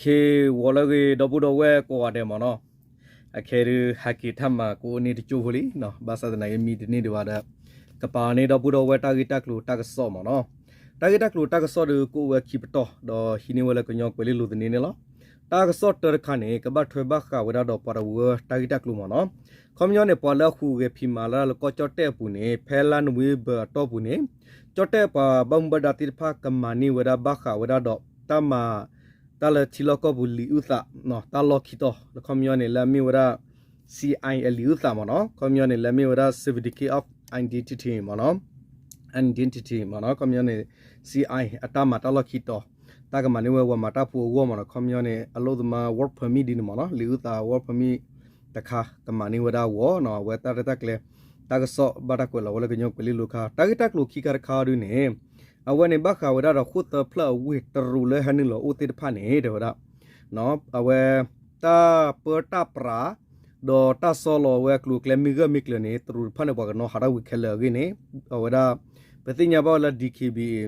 ခ့ဝီၤလၢအဂ့ၤ ဒီပုၢ်ဒီဝဲၢ်ကိးဂၤဒဲးမ့ၢ်နီၤ, အခဲဒုးဟဲက့ၤတၢ်မၤကိးန့ၢ်တကၠိဖိလံနီၤ, ဘၣ်ဆၣ်သနာ်က့မံတန့ၢ်ဒံးဘၣ်ဒီး ကပာ်န့ၢ်ဒီပုၢ်ဒီဝဲၢ်တၢ်ဂ့ၢ်တၢ်ကျိၤတၢ်ကစီၣ်မ့ၢ်နီၤ. တၢ်ဂ့ၢ်တၢ်ကျိၤတၢ်ကစီၣ်ဒုးကအိၣ်ဝဲခံပတီၢ် ဒီးဟံးန့ၢ်ဝဲလၢကညီကွဲၤလ့လိၤသန့န့ၣ်လီၤ. တၢ်ကစီၣ်တၢတခါန့ၣ် ကဘၣ်ထွဲဘၣ်ဃးဝဲဒၣ်ဒီးပှၤတဝၢတၢ်ဂ့ၢ်တၢ်ကျိၤမ့ၢ်နီၤ. ခီပညီန့ၣ် ပှၤလၢအဟူးဂဲၤဖံးမၤလၢလၢကီၢ်ကၠီၣ်တဲၣ်အပူၤန့ၣ် ဖဲလါနိၣ်ဝ့ဘၢၣ်အတီၢ်ပူၤန့ၣ် ကၠီၣ်တဲၣ်ပှၤဘၣ်မူဘၣ်ဒါသ့ၣ်တဖၣ်ကမၤန့ၢ်ဝဲဒၣ်ဘၣ်ဃးဝဲဒၣ်ဒီးတၢ်မၤ တၢ်လၢထံလီၢ်ကီၢ်ပူၤလံာ်အုၣ်သး တၢ်လီၢ်ခံတီၤ ခီပညီန့ၣ် လၢအမ့ၢ်ဝဲဒၣ် C I အလံာ်အုၣ်သးမ့ၢ်နီၤ, ခီပညီန့ၣ် လၢအမ့ၢ်ဝဲဒၣ် certificate of identity မ့ၢ်နီၤ, identity မ့ၢ်နီၤ, ခီပညီန့ၣ် C I အတၢ်မၤတၢ်လီၢ်ခံတီၤ တၢ်ကမၤန့ၢ်ဝဲပှၤမၤတၢ်ဖိအဂီၢ်မ့ၢ်နီၤ, ခီပညီန့ၣ် အလိၣ်သမါ work permit ဒ်န့ၣ်မ့ၢ်နီၤ, လံာ်အုၣ်သး work permit တခါ ကမၤန့ၢ်ဝဲဒၣ်အဂီၢ်နီၤ, အဝဲတၢ်ရဲၣ်တၢ်ကျဲၤ တၢ်ကစီၣ်ဘၣ်တၢ်ကွဲးလီၤဝဲလၢကညီကွဲၤလ့လိၤခါ, တၢ်ဂ့ၢ်တၢ်ကျိၤခံခါတခါဒုးန့ၣ် အဝဲန့ၣ်ဘၣ်ဃးဝဲဒၣ်ဒီးဃိၣ်သၢဖျၢၣ်အဝ့ၢ်တရူးလၢဟဲနုာ်လီၤအိၣ်သ့ၣ်တဖၣ်န့ၣ် တဲဝဲဒၣ် အဝဲ တၢ်ပၢတၢ်ပြး ဒီးတၢ်ဆီလီၤဝဲအကျိၤအကျဲမ့ၢ်ဂၢၢ်မ့ၢ်ကျၢၤန့ၣ် တရူးတဖၣ်န့ၣ် ပှၤကနီၤဟးထီၣ်ဝံၤခဲလၢာ်အဂ့ၢ်န့ၣ် အဝဲဒၣ် ပသ့ၣ်ညါဘၣ်ဝဲလၢ D K B A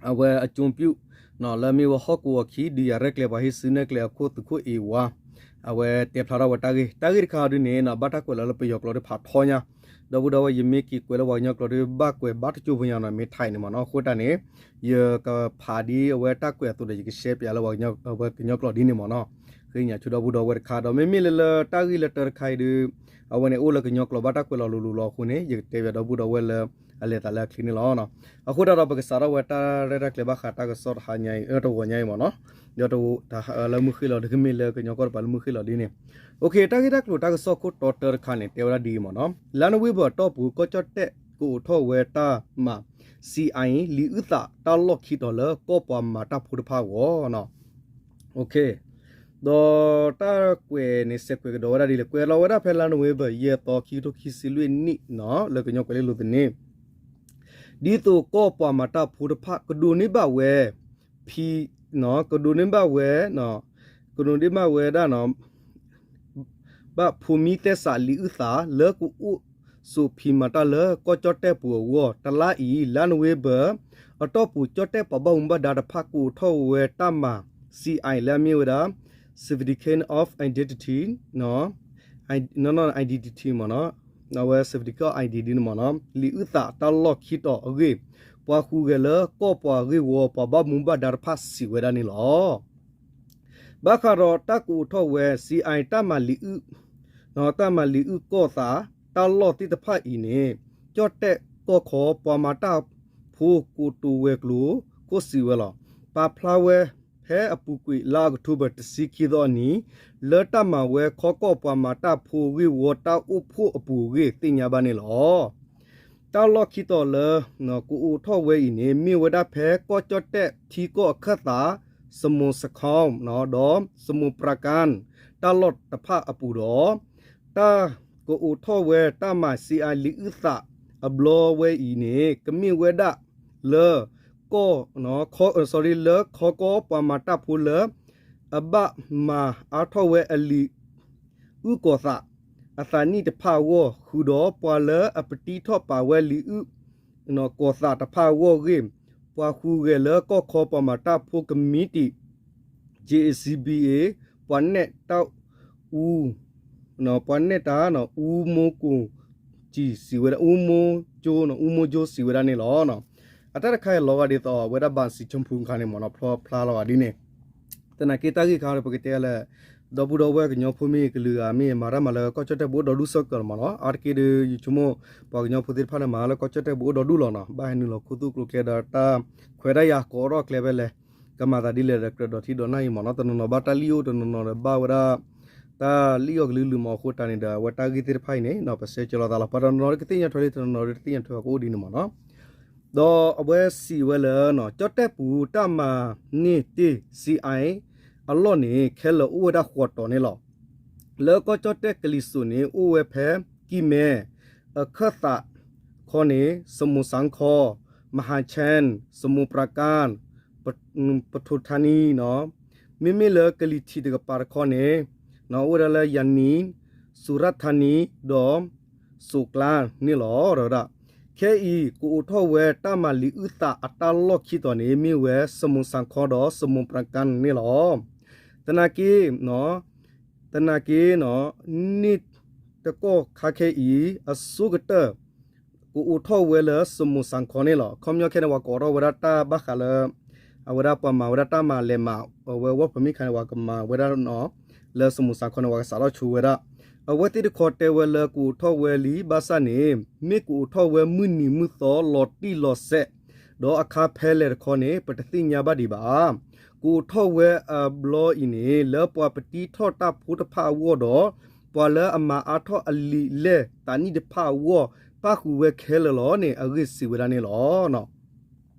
အဝဲအကၠိပျုၢ် လၢအမ့ၢ်ဝဲဟီၣ်ကဝီၤခံ ဒုးယၤရဲၣ်ကျဲၤပှၤဟ့ၣ်စုနဲၣ်ကျဲၤအခိၣ်သုးခိၣ်အ့ဝါ အဝဲတဲဖျါထီၣ်ဝဲတၢ်ဂ့ၢ် တၢ်ဂ့ၢ်တခါဒုးန့ၣ် ဘၣ်တၢ်ကွဲးလီၤလၢပယီၤကျိာ်ဒုးဖးထီညါ ဒီပုၢ်ဒီဝဲၢ် ယမ့ၢ်က့ၤကွဲးလၢပှၤကညီကျိာ်ဒုး ဘၣ်ကွဲးဘၣ်တကၠိဖိညါနီၤ မ့ၢ်ထဲးန့ၣ်မ့ၢ်နီၤ, အဃိတၢ်န့ၣ် ယကဖးဒ်အဝဲတၢ်ကွဲးအသိးဒီး ယကရှဲပၠးလၢ အဝဲကညီကျိာ်ဒ်န့ၣ်မ့ၢ်နီၤ, ဃ့ညါဆိဒီပုၢ်ဒီဝဲၢ်တခါ ဒီးမ့မ့ၢ်လၢလၢတၢ်ဂ့ၢ်လၢတၢတခါအံၤဒုး အဝဲန့ၣ်အိၣ်လၢကညီကျိာ်ဘၣ်တၢ်ကွဲးလီၤလိၤလိၤလီၤအဃိန့ၣ် ယကတဲပၠးဒီပုၢ်ဒီဝဲၢ်လၢ အလဲၤသးလၢအချ့န့ၣ်လီၤ. အဃိတၢ်ဒီးပကစးထီၣ်ဝဲတၢ်ရဲၣ်တၢ်ကျဲၤဘၣ်ဃးတၢ်ကစီၣ်တဟါညါအံၤ တဂီၤညါအံၤမ့ၢ်နီၤ, ဒီးတဂီၤတဟါလၢမုၢ်ဃ့ၢ်လီၤ တကမ့ၢ်လၢကညီကီၢ်တပၤလၢမုၢ်ဃ့ၢ်လီၤဒ်န့ၣ်, တၢ်ဂ့ၢ်တၢ်ကျိၤတၢ်ကစီၣ်ခိၣ်တီတၢတခါန့ၣ် တဲဝဲဒၣ်ဒ်အံၤမ့ၢ်နီၤ, လါနိၣ်ဝ့ဘၢၣ်အတီၢ်ပူၤ ကီၢ်ကၠီၣ်တဲၣ်ကအိးထီၣ်ဝဲတၢ်မၤ C I လံာ်အုၣ်သးတၢ်လီၢ်ခံတီၤလၢကီၢ်ပှၤမၤတၢ်ဖိတဖၣ်အဂီၢ် ဒီးတၢ်ကွဲးန့ၣ် စဲးကွဲးကဒီးဝဲဒၣ်ဒ်လဲၣ်, ကွဲးလီၤဝဲဒၣ်ဖဲလါနိၣ်ဝ့ဘၢၣ် ယဲၢ်သီ ခံကထိခံဆံလွံၢ်နံၣ်နီၤ လၢကညီကွဲၤလ့လိၤသန့ ဒ်သိးကီၢ်ပှၤမၤတၢ်ဖိတဖၣ် ကဒိးန့ၢ်ဘၣ်ဝဲ ဖံ ကဒိးန့ၢ်ဘၣ်ဝဲ ကဒိးန့ၢ်ဘၣ်ဝဲဒၣ် ဘၣ်ဖိမံသဲစးလံာ်အုၣ်သး လၢကအိၣ်ဆိးဖံးမၤတၢ်လၢကီၢ်ကၠီၣ်တဲၣ်ပူၤအဂီၢ် တလါအံၤ လါနိၣ်ဝ့ဘၢၣ် အတီၢ်ပူၤ ကၠီၣ်တဲၣ်ပှၤဘၣ်မူဘၣ်ဒါတဖၣ် ကအိးထီၣ်ဝဲတၢ်မၤ C I လၢအမ့ၢ်ဝဲဒၣ် Certificate of Identity နီၤ identity မ့ၢ်နီၤ အဝဲ Certificate of I D ဒ်န့ၣ်မ့ၢ်နီၤ လံာ်အုၣ်သးတၢ်လီၢ်ခံတီၤအဂ့ၢ် ပှၤဟူးဂဲၤလၢကီၢ်ပှၤဂ့ၢ်ဝီ ပှၤဘၣ်မူဘၣ်ဒါတဖၣ်စံးဝဲဒၣ်န့ၣ်လီၤ. ဘၣ်ဃးဒီးတၢ်ကအိးထီၣ်ဝဲ C I တၢ်မၤလံာ်အုၣ် တၢ်မၤလံာ်အုၣ်ကီၢ်သး တၢ်လီၢ်သ့ၣ်တဖၣ်အံၤန့ၣ် ကၠီၣ်တဲၣ်ကီၢ်ခီပှၤမၤတၢ်ဖိကိတိာ်ဝဲၤကျိၤခိၣ်စံးဝဲလီၤ. ပာ်ဖျါဝဲဖဲအပူၤကွံာ်လါအီးကထိဘၢၣ်တဆံခံသီအနံၤ လၢတၢ်မၤဝဲခီကီၢ်ပှၤမၤတၢ်ဖိဂ့ၢ်ဝီတၢ်အိၣ်ဖှိၣ်အပူၤအဂ့ၢ်သ့ၣ်ညါဘၣ်န့ၣ်လီၤ. တၢ်လီၢ်ခံတီၤလၢ ကအိးထီၣ်ဝဲအံၤန့ၣ် မ့ၢ်ဝဲဒၣ်ဖဲကီၢ်ကၠီၣ်တဲၣ်ထံကီၢ်အခၢၣ်သး စမူးစခီ ဒီး စမူးပြၤကၣ် တၢ်လီၢ်တဖၣ်အပူၤဒီး တၢ်ကအိးထီၣ်ဝဲတၢ်မၤ C I လံာ်အုၣ်သးအဘျီဝဲအံၤန့ၣ် ကမ့ၢ်ဝဲဒၣ်လၢ ကီၢ် sorry လၢခီကီၢ်ပှၤမၤတၢ်ဖိလၢ အဘၣ်မၤအါထီၣ်ဝဲအလံာ် အုၣ်ကီၢ်သး အသးနံၣ်တဖၣ်အဂီၢ် ဃုာ်ဒီးပှၤလၢအပတံထီၣ်ပာ်ဝဲလံာ်အုၣ် ကီၢ်သးတဖၣ်အဂီၢ်အဂ့ၢ် ပှၤဟူးဂဲၤလၢကီၢ်ခီပှၤမၤတၢ်ဖိကမံးတံာ် J A C B A ပှၤနဲၣ်တၢ်အူ ပှၤနဲၣ်တၢ် အူမိၢ်ကိၣ်စံးဝဲဒၣ် အူမိၢ်ကၠိ အူမိၢ်ကၠိစံးဝဲဒၣ်န့ၣ်လီၤ. အတၢ်တခါအံၤလီၤဂာ်ဒ်သိး အဝဲဒၣ်ဘၣ်စံးဆိဖူခါန့ၣ်မ့ၢ်နီၤ ဖျါဖျါလီၤဂာ်ဒ်န့ၣ် သနာ်က့တၢ်ဂ့ၢ်ခါဒီး ပကတဲလၢ ဒီပုၢ်ဒီဝဲၢ်ကညီဖိမ့ၢ်ကလုာ်ဂၤမ့ၢ်မၤတၢ်မၤလၢကီၢ်ကၠီၣ်တဲၣ်ပူၤအိၣ်ဒီဒူၣ်စ့ၢ်ကီးမ့ၢ်နီၤ အါတက့ၢ်ဒီး ယဆိကမိၣ် ပှၤကညီဖိသ့ၣ်တဖၣ်န့ၣ် မၤလၢကီၢ်ကၠီၣ်တဲၣ်ပူၤအိၣ်ဒီဒူၣ်လီၤနီၤ ဘၣ်ဟဲနုာ်လီၤခူသူၣ်ကျိၤကျဲဒီးတၢ်ခွဲးတၢ်ယာ်ကိးထီၣ်ကျဲဖဲလဲၣ် ကမၤသးဒ်လဲၣ်ဒီးကြၢးဒီးထံဒီးနၢ်အံၤမ့ၢ်နီၤ တနီၤနီၤဘၣ်တၢ်လံၣ်အိၣ် တနီၤနီၤဒီးဘၣ်ဝဲဒၣ် တၢ်လံၣ်အီၣ်ကလုာ်လုာ်မ့ၢ်အဃိတၢ်န့ၣ်ဒီး အဝဲတၢ်ဂ့ၢ်သ့ၣ်တဖၣ်အံၤန့ၣ် ပဆၢကၢလီၤသးလီၤ ပှၤတနီၤနီၤကသ့ၣ်ညါထွဲလံ တနီၤနီၤတသ့ၣ်ညါထွဲဘၣ်ကအိၣ်ဒ်န့ၣ်မ့ၢ်နီၤ ဒီးအဝဲစံးဝဲလၢ ကၠီၣ်တဲၣ်ပူၤတၢ်မၤန့ၢ်တ့ၢ် C I အလီၢ်န့ၣ် ခဲလၢာ်အိၣ်ဝဲဒၣ်ဃိးတီၤန့ၣ်လီၤ. လၢကီၢ်ကၠီၣ်တဲၣ်ကလံၤစိးန့ၣ် အိၣ်ဝဲဖဲ ကံၢ်မဲ အခၢၣ်သးခီန့ၣ် စမူးစၣ်ခီ မဟါခၠၣ် စမူးပြၤကၣ် ပထူးထါနံ မ့မ့ၢ်လၢကလံၤထံးတကပၤတခီန့ၣ် အိၣ်ဝဲဒၣ်လၢယၤနံ စူၤရၣ်ထါနံ ဒီး စိးကျါန့ၣ်လီၤ. ဒီးဝဲဒၣ် ခဲအံၤ ကအိးထီၣ်ဝဲတၢ်မၤလံာ်အုၣ်သးအတၢ်လီၢ်ခံတီၤန့ၣ် မ့ၢ်ဝဲ စမူးစၣ်ခီ ဒီး စမူးပြၤကၣ်န့ၣ်လီၤ. သနာ်က့ သနာ်က့ န့ၣ်တကီၢ်ခါခဲအံၤ အဆိကတၢၢ် ကအိးထီၣ်ဝဲလၢ စမူးစၣ်ခီန့ၣ်လီၤ. ခီပညီခဲန့ၣ် ပှၤကိးထီၣ်ဝဲဒၣ်တၢ်ဘၣ်ဃးလၢ အဝဲဒၣ်ပှၤမၤဝဲဒၣ်တၢ်မၤလဲၤမၤ အဝဲ work permit ခါန့ၣ် ပှၤကမၤဝဲဒၣ် လၢစမူးစၣ်ခီန့ၣ် ပှၤကစးထီၣ်ဆိဝဲဒၣ် အဝဲသ့ၣ်တခီတဲဝဲလၢကအိးထီၣ်ဝဲလံ ဘၣ်ဆၣ်န့ၣ် မ့ၢ်ကအိးထီၣ်ဝဲမုၢ်နံၤမုၢ်သီလီၤတံၢ်လီၤဆဲး ဒီးအခါဖဲလဲၣ်တခီန့ၣ် ပတသ့ၣ်ညါဘၣ်ဒံးဘၣ်. ကအိးထီၣ်ဝဲအဘျီအံၤန့ၣ် လၢပှၤပတံထီၣ်တၢ်ဖိတဖၣ်အဂီၢ်ဒီး ပှၤလၢအမၤအါထီၣ်အလံာ်အလဲၢ်သးနံၣ်တဖၣ်အဂီၢ် ပၣ်ဃုာ်ဝဲခဲလၢာ်လီၤန့ၣ် အဂ့ၢ်စံးဝဲဒၣ်န့ၣ်လီၤ.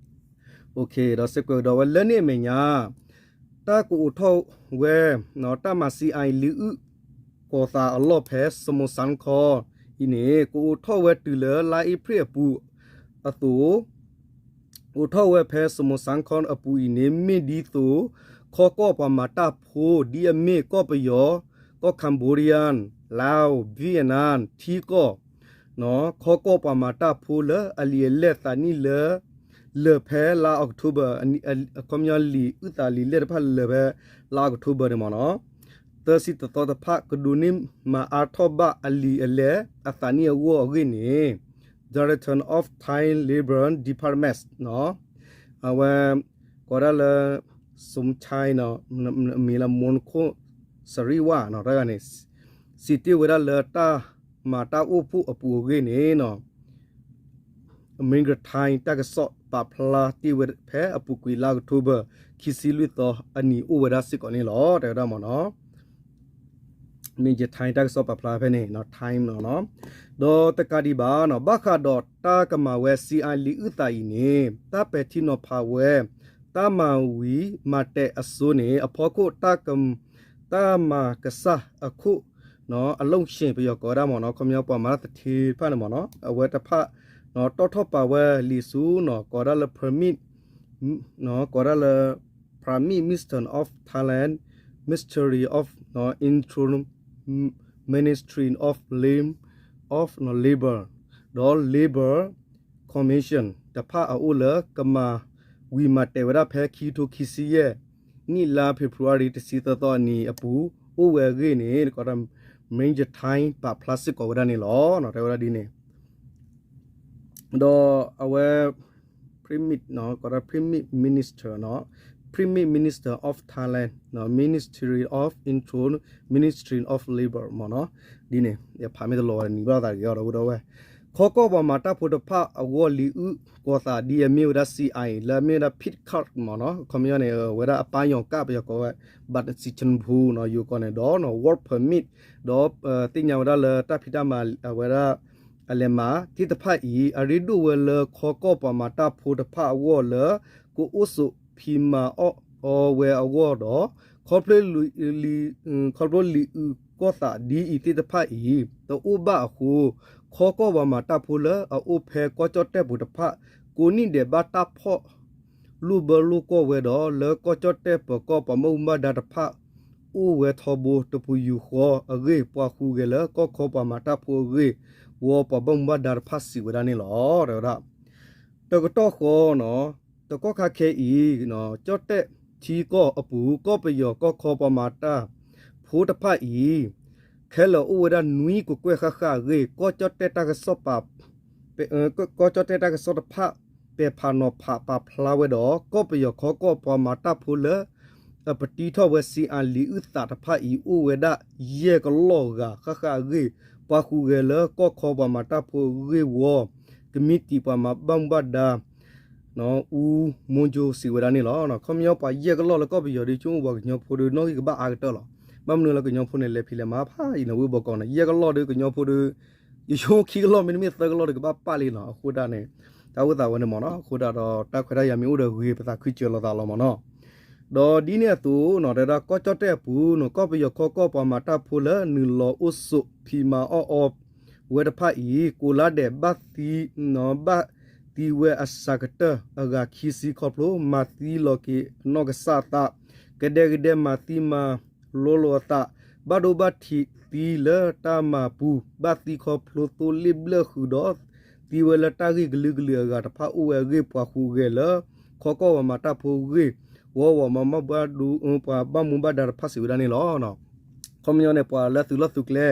ဒီးစ့ၢ်ကီးကဒီးဝဲလၢန့ၣ်အမဲာ်ညါ တၢ်ကအိးထီၣ်ဝဲ တၢ်မၤ C I A လံာ်အုၣ်ကီၤသးအလီၢ်ဖဲစမူးစၣ်ခီအံၤန့ၣ် ကအိးထီၣ်ဝဲတုၤလၢလါအ့ဖြ့ၣ်အပူၤအသိး အိးထီၣ်ဝဲဖဲစမူးစၣ်ခီအပူၤအံၤန့ၣ် မ့ၢ်ဒ်သိး ခီကီၢ်ပှၤမၤတၢ်ဖိ ဒ်အမ့ၢ်ကီၢ်ပယီၤ, ကီၢ် Cambodia, Laos, Vietnam ထံကီၢ် ခီကီၢ်ပှၤမၤတၢ်ဖိလၢအလံာ်အလဲၢ်သးနံၣ်လၢ လၢာ်ဖဲလါအီးကထိဘၢၣ် အခီပညီလံာ်အုၣ်သးလံာ်လဲၢ်တဖၣ်လၢာ်ဖဲလါအီးကထိဘၢၣ်န့ၣ်မ့ၢ်နီၤ သၢဆံတသီတဖၣ် ကဒိးန့ၢ်မၤအါထီၣ်ဘၣ်အလံာ်အလဲၢ်အသးနံၣ်အဂီၢ်အဂ့ၢ်န့ၣ် Director of Thai Labour Department အဝဲ ကိးဒၣ်လၢ Somchai မ့ၢ်လၢ မူခိၣ်စရံဝၣ် တဂၤန့ၣ် စံးတ့ၢ်ဝဲဒၣ်လၢတၢ်မၤတၢ်အိၣ်ဖှိၣ်အပူၤအဂ့ၢ်န့ၣ် Minister Thai တၢ်ကစီၣ်ပာ်ဖျါတ့ၢ်ဝဲဖဲအပူၤကွံာ်လါအီးကထိဘၢၣ် ခံဆံလွံၢ်သီအနံၤအိၣ်ဝဲဒၣ်စ့ၢ်ကီးန့ၣ်လီၤ တဲဝဲဒၣ်မ့ၢ်နီၤ Minister Thai တၢ်ကစီၣ်ပာ်ဖျါဖဲန့ၣ် Time မ့ၢ်နီၤ ဒီးတကးဒံးဘၣ်နီၤ ဘၣ်ဃးဒီးတၢ်ကမၤဝဲ C I A လံာ်အုၣ်သးအံၤန့ၣ် တၢ်ပဲာ်ထံနီၤဖးဝဲ တၢ်မၤဝံၤမၤတဲာ်အစိန့ၣ် အဖီခိၣ် တၢ်မၤကစၢ်အခိၣ် အလီၢ်ဆ့ၣ် ပယီၤကိးဝဲဒၣ်မ့ၢ်နီၤ ခီပညီပှၤမၤတၢ်သထ့တဖၣ်န့ၣ်မ့ၢ်နီၤ အဝဲတဖၣ် တီၣ်ထီၣ်ပာ်ဝဲလံာ်ဆူနီၤ ကိးဒၣ်လၢ permit ကိးဒၣ်လၢ Prime Minister of Thailand, Ministry of Interior, Ministry of Labor, of Labor ဒီး Labor Commission တဖၣ်အအိၣ်လၢကမၤဝံၤမၤတဲာ်ဝဲဒၣ်ဖဲခံကထိခံဆံယဲၢ် နံၣ်လါ February တဆံသၢသီအနံၤအပူၤ အိၣ်ဝဲအဂ့ၢ်န့ၣ် ကိးဒၣ် Minister Thai ပာ်ဖျါစ့ၢ်ကီးဝဲဒၣ်န့ၣ်လီၤ တဲဝဲဒၣ်ဒ်န့ၣ် ဒီးအဝဲ Prime Minister နီၤ Prime Minister နီၤ Prime Minister of Thailand နီၤ Ministry of Interior, Ministry of Labor မ့ၢ်နီၤ ဒ်န့ၣ် ယဖးမ့ၢ်တလီၤဝဲန့ၣ် နံၤဘၣ်သးတဂ့ၤအီၤဒီးဝဲဒီးဝဲ ခီကီၢ်ပှၤမၤတၢ်ဖိတဖၣ်အဂီၢ်လံာ်အုၣ်ကီၤသးဒ်အမ့ၢ်ဝဲဒၣ် C I A လၢအမ့ၢ်ဝဲဒၣ် Pit Card မ့ၢ်နီၤ ခီပညီန့ၣ် ဝဲဒၣ်အပၢ်ယီၤကၣ် ပယီၤကိးဝဲ ဘၣ်တစံးဆၢဖူနီၤ ယိၤကီၢ်န့ၣ်ဒီး Work Permit ဒီး သ့ၣ်ညါဝဲဒၣ်လၢတၢ်ဖံးတၢ်မၤအဝဲဒၣ် အလဲၤမၤသ့ၣ်တဖၣ်အံၤ အရ့ဒိၣ်ဝဲလၢခီကီၢ်ပှၤမၤတၢ်ဖိတဖၣ်အဂီၢ်လၢ ကအိၣ်ဆိးဖံးမၤအီၣ်အီဝဲအဂီၢ်ဒီး ခီဖျိ ခီဖျိလံာ်အုၣ်ကီၤသးဒ်အံၤသ့ၣ်တဖၣ်အံၤ တအိၣ်ဘၣ်အဃိ ခီကီၢ်ပှၤမၤတၢ်ဖိလၢအအိၣ်ဖဲကီၢ်ကၠီၣ်တဲၣ်ပူၤတဖၣ် ကိးနံၣ်ဒဲးဘၣ်တၢ်ဖီၣ် လိာ်ဘၢလိာ်ကွီၢ်ဝဲဒီး လၢကီၢ်ကၠီၣ်တဲၣ်ပၢၤကီၢ်ပှၤဘၣ်မူဘၣ်ဒါတဖၣ် အိၣ်ဝဲထီဘိတပူၤယူၤဃီအဂ့ၢ် ပှၤဃုဂဲၤလၢကီၢ်ခီပှၤမၤတၢ်ဖိအဂ့ၢ်ဝီ ပှၤဘၣ်မူဘၣ်ဒါတဖၣ်စံးဝဲဒၣ်န့ၣ်လီၤ တဲဝဲဒၣ် တကတီၢ်ဃီနီၤ တကီၢ်ခါခဲအံၤ ကၠီၣ်တဲၣ်ထံကီၢ်အပူၤ ကီၢ်ပယီၤကီၢ်ခီပှၤမၤတၢ်ဖိတဖၣ်အံၤ ခဲလၢာ်အိၣ်ဝဲဒၣ်နွံကကွဲၢ်ဃၣ်ဃၣ်အဂ့ၢ် ကီၢ်ကၠီၣ်တဲၣ်တၢ်ကစီၣ်ပာ် ကီၢ်ကၠီၣ်တဲၣ်တၢ်ကစီၣ်တဖၣ် ပဲာ်ဖးနီၤဖးပာ်ဖျါဝဲဒီး ကီၢ်ပယီၤခီကီၢ်ပှၤမၤတၢ်ဖိလၢ အပတံထီၣ်ဝဲ စံးအၤ လံာ်အုၣ်သးတဖၣ်အံၤ အိၣ်ဝဲဒၣ်ယဲၢ်ကလီၢ်ဂၤဃၣ်ဃၣ်အဂ့ၢ် ပှၤဃုဂဲၤလၢကီၢ်ခီပှၤမၤတၢ်ဖိအဂ့ၢ်ဝီ ကမံးတံာ်ပှၤမၤဘၣ်မူဘၣ်ဒါ အူမူကၠိစံးဝဲဒၣ်န့ၣ်လီၤ. ခီပညီပှၤယဲၢ်ကလီၢ်လၢကီၢ်ပယီၤဒီး ဆိကမိၣ်ပှၤကညီဖိဒီး နီၣ်ဂံၢ်ကဘၣ်အါကတၢၢ်လီၤ. ဘၣ်မနုၤလၢကညီဖိန့ၣ် လဲၤဖံးလဲၤမၤဖးယံၤန့ၣ် ဝ့ၢ်ဘီကီးန့ၣ် ယဲၢ်ကလီၢ်ဒီးကညီဖိဒီး ယဆိကမိၣ်ခံကလီၢ်မ့တမ့ၢ်သၢကလီၢ်ဒီးကဘၣ်ပာ်လံနီၤ. အဃိဒၣ်န့ၣ် တၢ်အိၣ်သးဝဲန့ၣ်မ့ၢ်နီၤ. အဃိဒၣ်ဒီးတၢ်ခွဲးတၢ်ယာ်မ့ၢ်အိၣ်ဒီးဂ့ၤ ပသးခုစၢၤလိာ်သးလီၤမ့ၢ်နီၤ. ဒီးဒ်န့ၣ်အသိးနီၤ တဲဝဲဒၣ်ကီၢ်ကၠီၣ်တဲၣ်အပူၤနီၤ ကီၢ်ပယီၤခီကီၢ်ပှၤမၤတၢ်ဖိလၢနုာ်လီၤအိၣ်ဆိးဖံးမၤအီၣ်အီဝဲတဖၣ်အံၤ ကိးလါဒဲးဘၣ်သံ ဘၣ်သံဝဲအစှၤကတၢၢ်အဂၤခံဆံခီဖျိ မၤသံလီၤက့ၤအနီၢ်ကစၢ်အသး ကဒဲကဒဲမၤသံမၤလိလိာ်အသး ဘၣ်ဒိဘၣ်ထံးသံလၢတၢ်မၤပူၤ ဘၣ်သံခီဖျိသိလ့ၣ်ဘျၢၣ်ဃုာ်ဒီး သံဝဲလၢတၢ်ဂ့ၢ်ကလုာ်ကလုာ်အဂၤတဖၣ်အိၣ်ဝဲအဂ့ၢ် ပှၤဃုဂဲၤလၢ ခီကီၢ်ပှၤမၤတၢ်ဖိအဂ့ၢ် ဝီဝီမၤမၢ်ဘၣ်ဒူ ပှၤဘၣ်မူဘၣ်ဒါတဖၣ်စံးဝဲဒၣ်န့ၣ်လီၤ. ခီပညီန့ၣ် ပှၤလၢသုးလီၢ်သုးကျဲ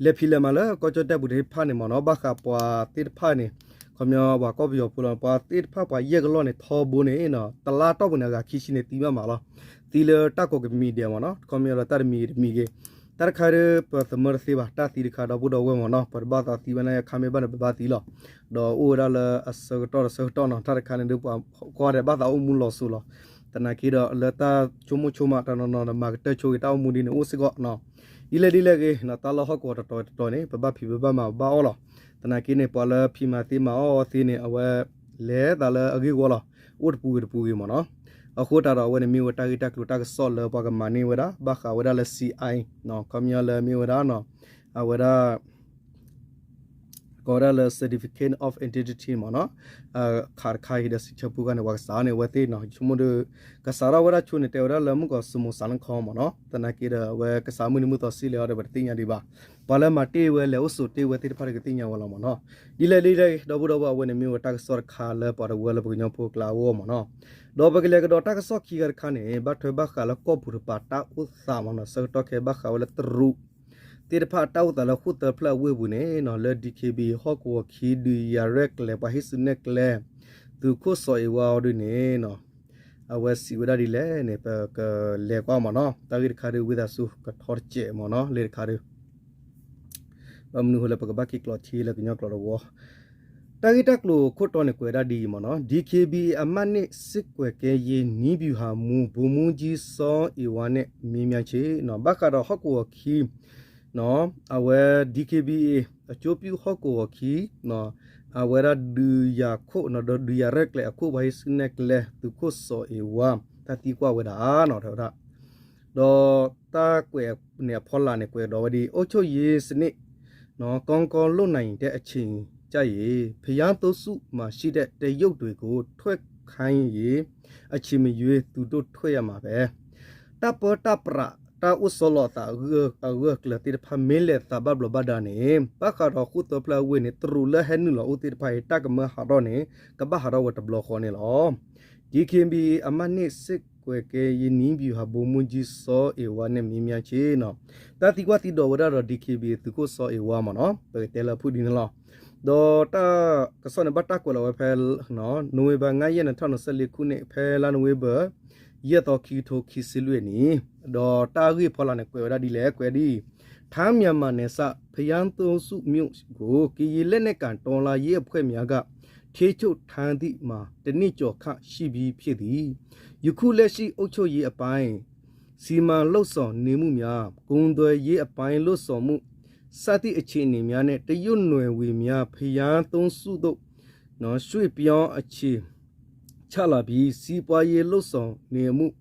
လဲၤဖံးလဲၤမၤလၢကီၢ်ကၠီၣ်တဲၣ်ပူၤသ့ၣ်တဖၣ်န့ၣ်မ့ၢ်နီၤ ဘၣ်ဃးပှၤသ့ၣ်တဖၣ်န့ၣ် ခီပညီပှၤကီၢ်ပယီၤဖိလီၤ ပှၤသ့ၣ်တဖၣ်ပှၤယဲၢ်ကလီၢ်န့ၣ် ထီဘိန့ၣ်နီၤ တလါတီၢ်ပူၤန့ၣ် အဂၤခံဆံန့ၣ်သံဘၣ်မးလီၤ. သံလၢတၢ်ကိးကမံၤဒဲးမ့ၢ်နီၤ ခီပညီဒီးတၢ်တမံၤတမံၤဂ့ၤ တၢ်တခါဒီး ပသမၢတသ့ဘၣ် တၢ်သံတခါဒီပုၢ်ဒီဝဲၢ်မ့ၢ်နီၤ ပတဘၣ်သးသံဘၣ်န့ၣ် အခါမ့ၢ်ဘၣ်န့ၣ် ပဘၣ်သံလီၤ. ဒီးအိၣ်ဝဲဒၣ်လၢအဆၢကတီၢ်ဒီးဆၢကတီၢ်နီၤ တၢ်တခါန့ၣ်ဒီးပှၤကွၢ်ဒီးဘၣ်သးအိၣ်မူလီၤစိၤလီၤ. သနာ်က့ဒီးလၢတၢ်ဆိကမိၣ်ဆိကမးတနီၤနီၤဒီး မၤကတၢၢ်ဆိက့ၤတၢ်အိၣ်မူဒ်န့ၣ် အိၣ်စ့ၢ်ကီးနီၤ. ဒ်လဲၣ်ဒ်လဲၣ်ဂ့ၤနီၤ တၢ်လီၢ်ဟီၣ်ကဝီၤတတီၤတတီၤန့ၣ် ပဘၣ်ဖံးဘၣ်မၤဘၣ်အီၣ်လီၤ. သနာ်က့န့ၣ် ပှၤလၢဖံးမၤသ့မၤအီၣ်သ့န့ၣ် အဝဲလဲၤသးလၢအဂ့ၢ်ဝီလီၤ. အိၣ်တပူၤဂ့ၤတပူၤဂ့ၤမ့ၢ်နီၤ. အဃိသတးဒီးအဝဲန့ၣ်မ့ၢ်ဝဲတၢ်ဂ့ၢ်တၢ်ကျိၤတၢ်ကစီၣ်လၢပှၤကမၤန့ၢ်ဝဲဒၣ် ဘၣ်ဃးဝဲဒၣ်လၢ C I ခီပညီလၢမ့ၢ်ဝဲဒၣ်နီၤ အဝဲဒၣ် ကိးဝဲဒၣ်လၢ certificate of identity မ့ၢ်နီၤ ခးတခါအံၤဒီးစံးဆၢဖိဂၤန့ၣ် ပှၤကစးန့ၢ်အဝဲသ့ၣ်နီၤ ဆိကမိၣ်ဒီး ကစးထီၣ်ဝဲဒၣ်ဆိန့ၣ် တဲဝဲဒၣ်လၢမုၢ်ကီးစမူးစးလၢခီမ့ၢ်နီၤ သနာ်က့ဒီးအဝဲကစးမုၢ်နံၤမုၢ်သီစံးလဲၣ်အီၤဒီး ပတသ့ၣ်ညါဒံးဘၣ် ပှၤလၢမၤတ့ၢ်ဝဲလဲၤအိၣ်ဆိးတ့ၢ်ဝဲသ့ၣ်တဖၣ်ဒီးကသ့ၣ်ညါဝဲလီၤမ့ၢ်နီၤ ဒ်လဲၣ်ဒ်လဲၣ်ဒီပုၢ်ဒီဝဲၢ်အဝဲန့ၣ်မ့ၢ်ဝဲတၢ်ကစီၣ်တခါလၢပှၤတဝၢလၢပကညီဖိကျါအဂီၢ်မ့ၢ်နီၤ ဒီးပကလဲၤကဒီးတၢ်ကစီၣ်ခံဂၤတခါန့ၣ် ဘၣ်ထွဲဘၣ်ဃးလၢကီၢ်ပူၤတပၤတၢ်အိၣ်သးမ့ၢ်နီၤ ဆၢကတီၢ်ခဲဘၣ်ဃးဝဲလၢတရူး သ့ၣ်တဖၣ်တၢ်အိၣ်သးလၢဃိၣ်သၢဖျၢၣ်အဝ့ၢ်ပူၤန့ၣ်နီၤ လၢ D K B A ဟီၣ်ကဝီၤခံဒုးယၤရဲၣ်ကျဲၤပှၤဟံးစုနဲၣ်ကျဲ သုးခိၣ်စီၤအ့ဝါအီၤဒုးန့ၣ်နီၤ အဝဲစံးဝဲဒၣ်ဒ်လဲၣ်န့ၣ် ပကလဲၤကွၢ်မ့ၢ်နီၤ တၢ်ဂ့ၢ်တခါဒုး ဝံသးစူၤကထီတစဲးမ့ၢ်နီၤ လၢတခါဒုး ဘၣ်မနုၤဃိလၢပကဘၣ်က့ၤကျိးထံလၢကညီကျိာ်တဝီ တၢ်ဂ့ၢ်တၢ်ကျိၤခိၣ်တီန့ၣ် ကွဲးဒၣ်ဒ်အံၤမ့ၢ်နီၤ D K B A အမးန့ၣ် စစ်ကွပ်ကဲရေးနည်းဗျူဟာမှူး ဗိုလ်မှူးကြီး စီၤအ့ဝါ န့ၣ် မေးမြန်းခြင်း နီၤ ဘၣ်ဃးဒီးဟီၣ်ကဝီၤခံ အဝဲ D K B A အကၠိပျုၢ်ဟီၣ်ကဝီၤခံ အဝဲဒၣ်ဒုးယၤခိၣ်နီၤ ဒီးဒုးယၤရဲၣ်ကျဲၤအခိၣ် ပှၤဟံးစုနဲၣ်ကျဲ သုးခိၣ်စီၤအ့ဝါ တၢ်သံကွၢ်ဝဲဒၣ်နီၤ တဲဝဲဒၣ် ဒီးတၢ်ကွဲးန့ၣ်အဖီလာ်န့ၣ် ကွဲးဒီးဝဲဒ်အံၤ အုပ်ချုပ်ရေးစနစ် နော် ကောင်းကောင်းလုပ်နိုင်တဲ့အခြေအနေကျရင် ဘုရားသုံးဆူမှာရှိတဲ့တရုတ်တွေကို ထွက်ခိုင်းရင် အချိန်မရွေးသူတို့ထွက်ရမှာပဲ တၢ်ပၢတၢ်ပြး တၢ်အိၣ်ဆီလီၤအသးအဂၢၢ်အကျၢၤသ့ၣ်တဖၣ် မ့ၢ်လဲၤသးဘၣ်ဘျီးဘၣ်ဒါန့ၣ် ဘၣ်ဃးဒီးဃိၣ်သၢဖျၢၣ်အဝ့ၢ်န့ၣ် တရူးလၢဟဲနုာ်လီၤအိၣ်သ့ၣ်တဖၣ်အံၤ တၢ်ကမၢဟးထီၣ်န့ၣ် ကဘၣ်ဟးထီၣ်ဝဲတဘျီဃီန့ၣ်လီၤ. D K B A အမးန့ၣ် စစ်ကွပ်ကဲရေးနည်းဗျူဟာမှူး ဗိုလ်မှူးကြီး စီၤအ့ဝါ နဲ့ မေးမြန်းခြင်း နီၤ တၢ်သံကွၢ်သံဒိးဝဲဒၣ်ဒီး D K B A သုးခိၣ်စီၤအ့ဝါမ့ၢ်နီၤ ပကတဲလၢအဖုၣ်ဒ်န့ၣ်လီၤ. ဒီးတၢ်ကစီၣ်န့ၣ် ဘၣ်တၢ်ကွဲးလီၤဝဲဖဲ နိၣ်ဝ့ဘၢၣ် ငါးရက် နှစ်ထောင့်နှစ်ဆယ့်လေးခုနှစ် ဖဲလါနိၣ်ဝ့ဘၢၣ် ယဲၢ်သီ ခံကထိခံဆံလွံၢ်အနံၤ ဒီးတၢ်ဂ့ၢ်ဖီလာ်န့ၣ် ကွဲးဝဲဒၣ်ဒ်လဲၣ် ကွဲးဒ်အံၤ ထိုင်း-မြန်မာနယ်စပ် ဘုရားသုံးဆူမြို့ကို ကရင်လက်နက်ကိုင်တော်လှန်ရေးအဖွဲ့များက ထိန်းချုပ်ထားသည့်မှာ တစ်နှစ်ကျော်ခန့်ရှိပြီဖြစ်သည်။ ယခုလက်ရှိအုပ်ချုပ်ရေးအပိုင်း စီမံလုပ်ဆောင်နေမှုများ၊ ကုန်သွယ်ရေးအပိုင်းလုပ်ဆောင်မှု စသည့်အခြေအနေများနှင့် တရုတ်နွယ်ဝင်များ ဘုရားသုံးဆူသို့ ရွှေ့ပြောင်းအခြေချလာပြီး စီးပွားရေးလုပ်ဆောင်နေမှု၊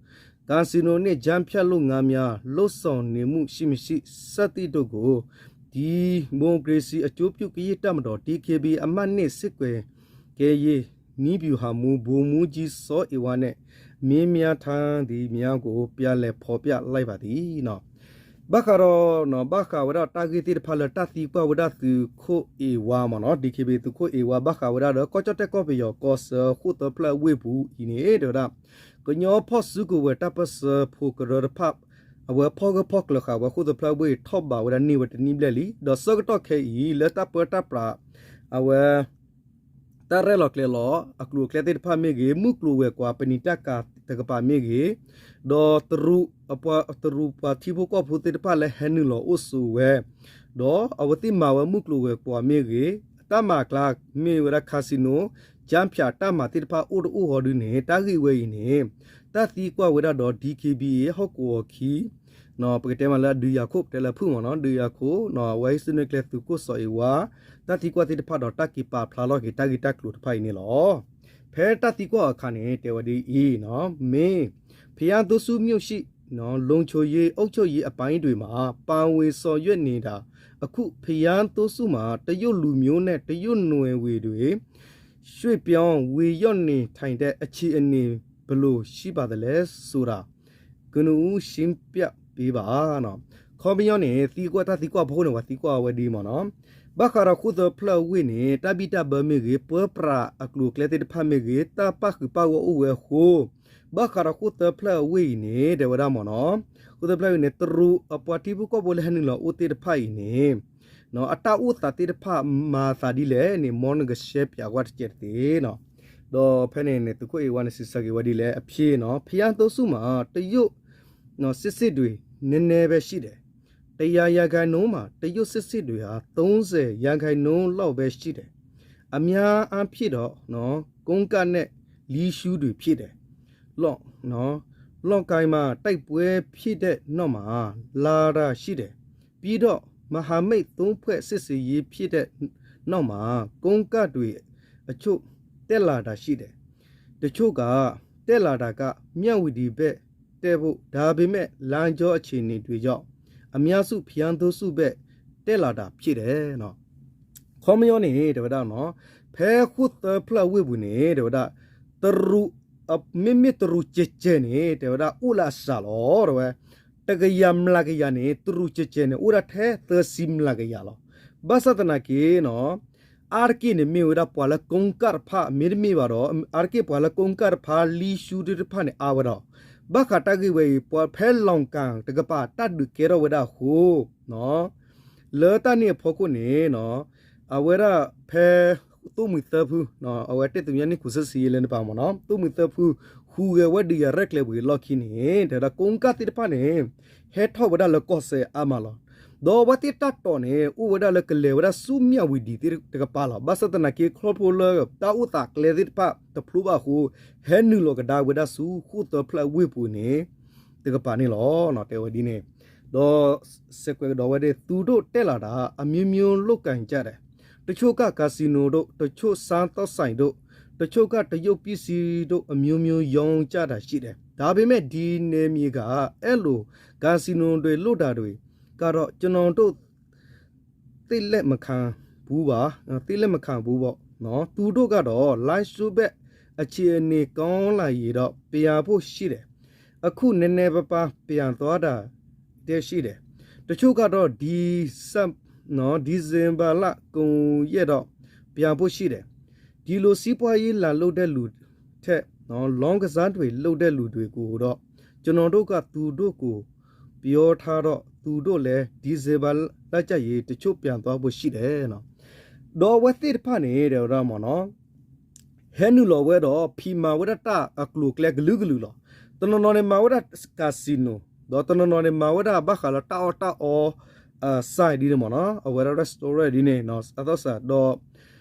ကာစီနိုနှင့် ကြားဖြတ်လုပ်ငန်းများ လုပ်ဆောင်နေမှုရှိမရှိ စသည့်တို့ကို ဒီမိုကရေစီအကျိုးပြုကရင့်တပ်မတော် D K B A အမှတ်နှစ် စစ်ကွပ်ကဲရေးနည်းဗျူဟာမှူး ဗိုလ်မှူးကြီး စောအီဝါ နဲ့ မေးမြန်းထားသည်များကို ပြန်လည်ဖော်ပြလိုက်ပါသည် ဘၣ်ဃးဒီး ဘၣ်ဃးဝဲဒၣ်တၢ်ဂ့ၢ်သ့ၣ်တဖၣ်လၢတၢ်သံကွၢ်ဝဲဒၣ်သုးခိၣ်အ့ဝါမ့ၢ်နီၤ D K B A သုးခိၣ်အ့ဝါ ဘၣ်ဃးဝဲဒၣ်ဒီး ကီၢ်ကၠီၣ်တဲၣ်ကီၢ်ပယီၤကီၢ်ဆၢဃိၣ်သၢဖျၢၣ်ဝ့ၢ်ပူၤအံၤန့ၣ် တဲဝဲဒၣ် ကညီဖီၣ်စုကဝဲၤတၢ်ပၢၢ်ဆၢဖိကရၢတဖၣ် အဝဲဖီၣ်ဂၢၢ်ဖီၣ်ကျၢၤဃာ်ဝဲဃိၣ်သၢဖျၢၣ်ဝ့ၢ် ထီၣ်ဘးဝဲဒၣ်န့ၢ်ဝဲတနံၣ်ဘျဲၣ်လံ ဒီးဆၢကတီၢ်ခဲအံၤ လၢတၢ်ပၢတၢ်ပြး အဝဲ တၢ်ရဲၣ်လီၤကျဲၤလီၤ အကျိၤအကျဲသ့ၣ်တဖၣ်မ့ၢ်ဂ့ၤ မုၢ်ကျိၤဝဲၤကွာ်ပနံာ်တၢ်ကၤတကပၤမ့ၢ်ဂ့ၤ ဒီးတရူး တရူးပှၤထံဖိကီၢ်ဖိသ့ၣ်တဖၣ်လၢဟဲနုာ်လီၤအိၣ်ဆိးဝဲ ဒီးအဝဲသ့ၣ်မၤဝဲမုၢ်ကျိၤဝဲၤကွာ်မ့ၢ်ဂ့ၤ တၢ်မၤအကျါမ့ၢ်ဝဲဒၣ် casino ကြားဖြတ် တၢ်မၤသ့ၣ်တဖၣ်အိၣ်တအိၣ်ဃီဒုန့ၣ် တၢ်ဂ့ၢ်ဝဲအံၤန့ၣ် တၢ်သံကွၢ်ဝဲဒၣ်ဒီး D K B A ဟီၣ်ကဝီၤခံ ပကတဲမးလၢအဒုးယၤခိၣ် ပတဲလၢဖုၣ်မ့ၢ်နီၤ ဒုးယၤခိၣ် အဝဲဟံးစုနဲၣ်ကျဲသုးခိၣ်စီၤအ့ဝါ တၢ်သံကွၢ်သ့ၣ်တဖၣ်ဒီးတၢ်က့ၤပာ်ဖျါထီၣ်က့ၤတၢ်ဂ့ၢ်တၢ်ကျိၤတဖၣ်အံၤန့ၣ်လီၤ. ဖဲတၢ်သံကွၢ်အခါန့ၣ် တဲဝဲဒ်အံၤ, မ့ၢ် ဘုရားသုံးဆူမြို့ရှိ လုံခြုံရေး အုပ်ချုပ်ရေးအပိုင်းတွေမှာ ပါဝင်ဆောင်ရွက်နေတာ အခု ဘုရားသုံးဆူမှာ တရုတ်လူမျိုးနဲ့ တရုတ်နွယ်ဝင်တွေ ရွှေ့ပြောင်းဝင်ရောက်နေထိုင်တဲ့ အခြေအနေ ဘယ်လိုရှိပါသလဲဆိုတာ ကနဦးရှင်းပြပေးပါနော်. ခီပညီန့ၣ် သံကွၢ်တၢ်သံကွၢ်ဖီခိၣ်န့ၣ် ပှၤသံကွၢ်ဝဲဒ်အံၤမ့ၢ်နီၤ, ဘၣ်ဃးဒီးဃိၣ်သၢဖျၢၣ်အဝ့ၢ်န့ၣ် တၢ်ဘံၣ်တၢ်ဘၢမ့ၢ်ဂ့ၤ, ပၢပြးအကျိၤအကျဲသ့ၣ်တဖၣ်မ့ၢ်ဂ့ၤ, တၢ်ပၣ်ဃုာ်ပၣ်ဂီၢ်အိၣ်ဝဲအဃိ, ဘၣ်ဃးဒီးဃိၣ်သၢဖျၢၣ်အဝ့ၢ်အံၤန့ၣ် တဲဝဲဒၣ်မ့ၢ်နီၤ, ဃိၣ်သၢဖျၢၣ်အဝ့ၢ်န့ၣ် တရူးအပှၤထံဖိကီၢ်ဖိလၢဟဲနုာ်လီၤအိၣ်သ့ၣ်တဖၣ်အံၤန့ၣ် အတၢ်အိၣ်သးသ့ၣ်တဖၣ်မၤအသးဒ်လဲၣ်န့ၣ် မ်နကရှဲပၠးကွၢ်တကဲးတသ့နီၤ. ဒီးဖဲန့ၣ်န့ၣ် သုးခိၣ်အ့ဝါန့ၣ် စံးဆၢက့ၤဝဲဒ်လဲၣ် အဖြေနီၤ, ဖယါသိဆူၣ်မး တရုတ် စစ်စစ်တွေ နည်းနည်းပဲရှိတယ်, တစ်ရာရာခိုင်နှုန်းမှာ တရုတ်စစ်စစ်တွေဟာ သုံးဆယ်ရာခိုင်နှုန်းလောက်ပဲရှိတယ်, အများအားဖြင့်တော့ နော် ကုန်းကတ်နဲ့ လီရှူးတွေဖြစ်တယ်, လော့နော် လော့ကိုင်မှာ တိုက်ပွဲဖြစ်တဲ့နောက်မှာ လာတာရှိတယ်, ပြီးတော့ မဟာမိတ်သုံးဖွဲ့စစ်ဆင်ရေးဖြစ်တဲ့နောက်မှာ ကုန်းကတ်တွေအချို့ တက်လာတာရှိတယ်, တချို့က တက်လာတာက မြဝတီဘက် တက်ဖို့, ဒါပေမဲ့ လမ်းကြောအခြေအနေတွေကြောင့် အများစု ဘုရားသုံးဆူဘက် တက်လာတာဖြစ်တယ်. ခီပညီန့ၣ် တဲဝဲဒၣ်နီၤ, ဖဲဃိၣ်သၢဖျၢၣ်အဝ့ၢ်ပူၤန့ၣ် တဲဝဲဒၣ် တရူး, မ့မ့ၢ်တရူးကဲးကဲးန့ၣ် တဲဝဲဒၣ်အိၣ်လၢအစှၤလီၤ တဲဝဲ, တကယၤမျးကယၤန့ၣ် တရူးကဲးကဲးန့ၣ် အိၣ်ဒၣ်ထဲသၢဆံမျးကယၤလီၤ. ဘၣ်ဆၣ်သနာ်က့နီၤ အါတက့ၢ်န့ၣ်မ့ၢ်ဝဲဒၣ်ပှၤလၢကုန်းကတ်တဖၣ် မ့တမ့ၢ်ဘၣ်ဒီး အါတက့ၢ်ပှၤလၢကုန်းကတ်တဖၣ် လီရှူးသ့ၣ်တဖၣ်န့ၣ် အါဝဲဒီး ဘၣ်ဃးတၢ်ဂ့ၢ်ဝဲအံၤ ပှၤဖဲလီၤကၣ်တကပၤ တၢ်ဒုးကဲထီၣ်ဝဲဒၣ်အဃိ လၢတၢ်န့ၣ်အဖီခိၣ်န့ၣ် အဝဲဒၣ်ဖဲ သိၣ်မှံၤသၢဖု အဝဲတဲသုးမုၢ်နံၤ ခူစ့စံယဲလၢနပၤမ့ၢ်နီၤ သိၣ်မှံၤသၢဖု ဟူးဂဲၤဝဲဒုးယၤရဲၣ်ကျဲၤဝံၤအလီၢ်ခံန့ၣ် တဲဝဲဒၣ်ကုန်းကတ်သ့ၣ်တဖၣ်န့ၣ် ဟဲထီၣ်ဝဲဒၣ်လၢကီၢ်စဲၣ်အါမးလီၤ. ဒီးအဝဲသ့ၣ်တၢ်တိာ်န့ၣ် အိၣ်ဝဲဒၣ်လၢကလဲၤဝဲဒၣ်ဆူမၠးဝံၤဒံးသ့ၣ်တကပၤလီၤ. ဘၣ်ဆၣ်သနာ်က့ ခီဖျိလၢတၢ်အိၣ်သးကျဲသ့ၣ်တဖၣ်တဖျိဘၣ်အဃိ ဟဲနုာ်လီၤကဒါဝဲဒၣ်ဆူဃိၣ်သၢဖျၢၣ်အဝ့ၢ်ပူၤန့ၣ် တကပၤန့ၣ်လီၤ. တဲဝဲဒ်န့ၣ် ဒီးစဲးကွဲးကဒီးဝဲဒၣ် သူတို့တက်လာတာ အမျိုးမျိုးလုပ်ကိုင်ကြတယ်, တချို့က ကာစီနိုတို့, တချို့ စားသောက်ဆိုင်တို့, တချို့က တရုတ်ပစ္စည်းတို့ အမျိုးမျိုးရောင်းကြတာရှိတယ်, ဒါပေမဲ့ ဒီနယ်မြေက အဲ့လို ကာစီနိုတွေလုပ်တာတွေကတော့ ကျွန်တော်တို့ သိပ်လက်မခံဘူးပါ, သိပ်လက်မခံဘူးပေါ့နော်. သူတို့ကတော့ လမ်းရှုပ်ဘက် အခြေအနေကောင်းလာရင်တော့ ပြန်ဖို့ရှိတယ်, အခုနည်းနည်းပါးပါး ပြန်သွားတာတည်းရှိတယ်, တချို့ကတော့ ဒီဆပ်နော် ဒီဇင်ဘာလကုန်ရက်တော့ ပြန်ဖို့ရှိတယ်, ဒီလိုစီးပွားရေးလာလုပ်တဲ့လူထက်နော် လောင်းကစားတွေလုပ်တဲ့လူတွေကိုတော့ ကျွန်တော်တို့ကသူတို့ကိုပြောထားတော့ သူတို့လည်း ဒီဇင်ဘာလကျရင် တချို့ပြန်သွားဖို့ရှိတယ်နော်. ဒီးအဝဲသ့ၣ်တဖၣ်န့ၣ် တဲဝဲဒၣ်မ့ၢ်နီၤ ဟဲနုာ်လီၤဝဲဒီး ဖံးမၤဝဲဒၣ်တၢ်အကျိၤအကျဲကလုာ်ကလုာ်လီၤ. တနီၤနီၤန့ၣ် မၤဝဲဒၣ် casino, ဒီးတနီၤနီၤန့ၣ် မၤဝဲဒၣ်ဘၣ်ဃးလၢတၢ်အီၣ်တၢ်အီ အ ဆိုင် ဒ်န့ၣ်မ့ၢ်နီၤ အဝဲဒၣ် restaurant ဒ်န့ၣ် အသီၣ်စး ဒီး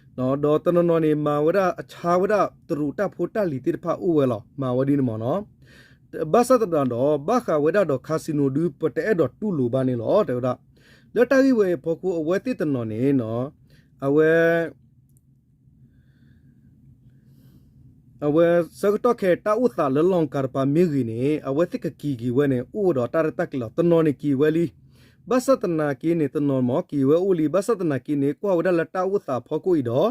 ဒီးတနီၤနီၤန့ၣ် မၤဝဲဒၣ်အဆါဝဲဒၣ်တရူးတၢ်ဖိတၢ်လံၤသ့ၣ်တဖၣ်အိၣ်ဝဲလီၤ မၤဝဲဒ်န့ၣ်မ့ၢ်နီၤ. ဘၣ်ဆၣ်သနာ်ဒီး ဘၣ်ဃးဝဲဒၣ်ဒီး casino ဒု ပတအဲၣ်ဒိးတူၢ်လိာ်ဘၣ်န့ၣ်လီၤ တဲဝဲဒၣ်. လၢတၢ်ဂ့ၢ်ဝဲအံၤအဖီခိၣ် အဝဲသ့ၣ်တနီၤန့ၣ်နီၤ အဝဲ အဝဲဆၢကတီၢ်ခဲအံၤ တၢ်အိၣ်သးလၢလီၣ်ကၤတပၤမ့ၢ်ဂ့ၤန့ၣ် အဝဲသ့ၣ်ကက့ၤက့ၤဝဲန့ၣ် အိၣ်ဝဲဒီးတၢ်ရဲၣ်တၢ်ကျဲၤလီၤ. တနီၤန့ၣ်က့ၤဝဲလံ. ဘၣ်ဆၣ်သနာ်က့န့ၣ် တနီၤမ့ၢ်က့ၤဝဲအိၣ်လံ. ဘၣ်ဆၣ်သနာ်က့န့ၣ် ကွၢ်ဝဲဒၣ်လၢတၢ်အိၣ်သးအဖီခိၣ်အံၤ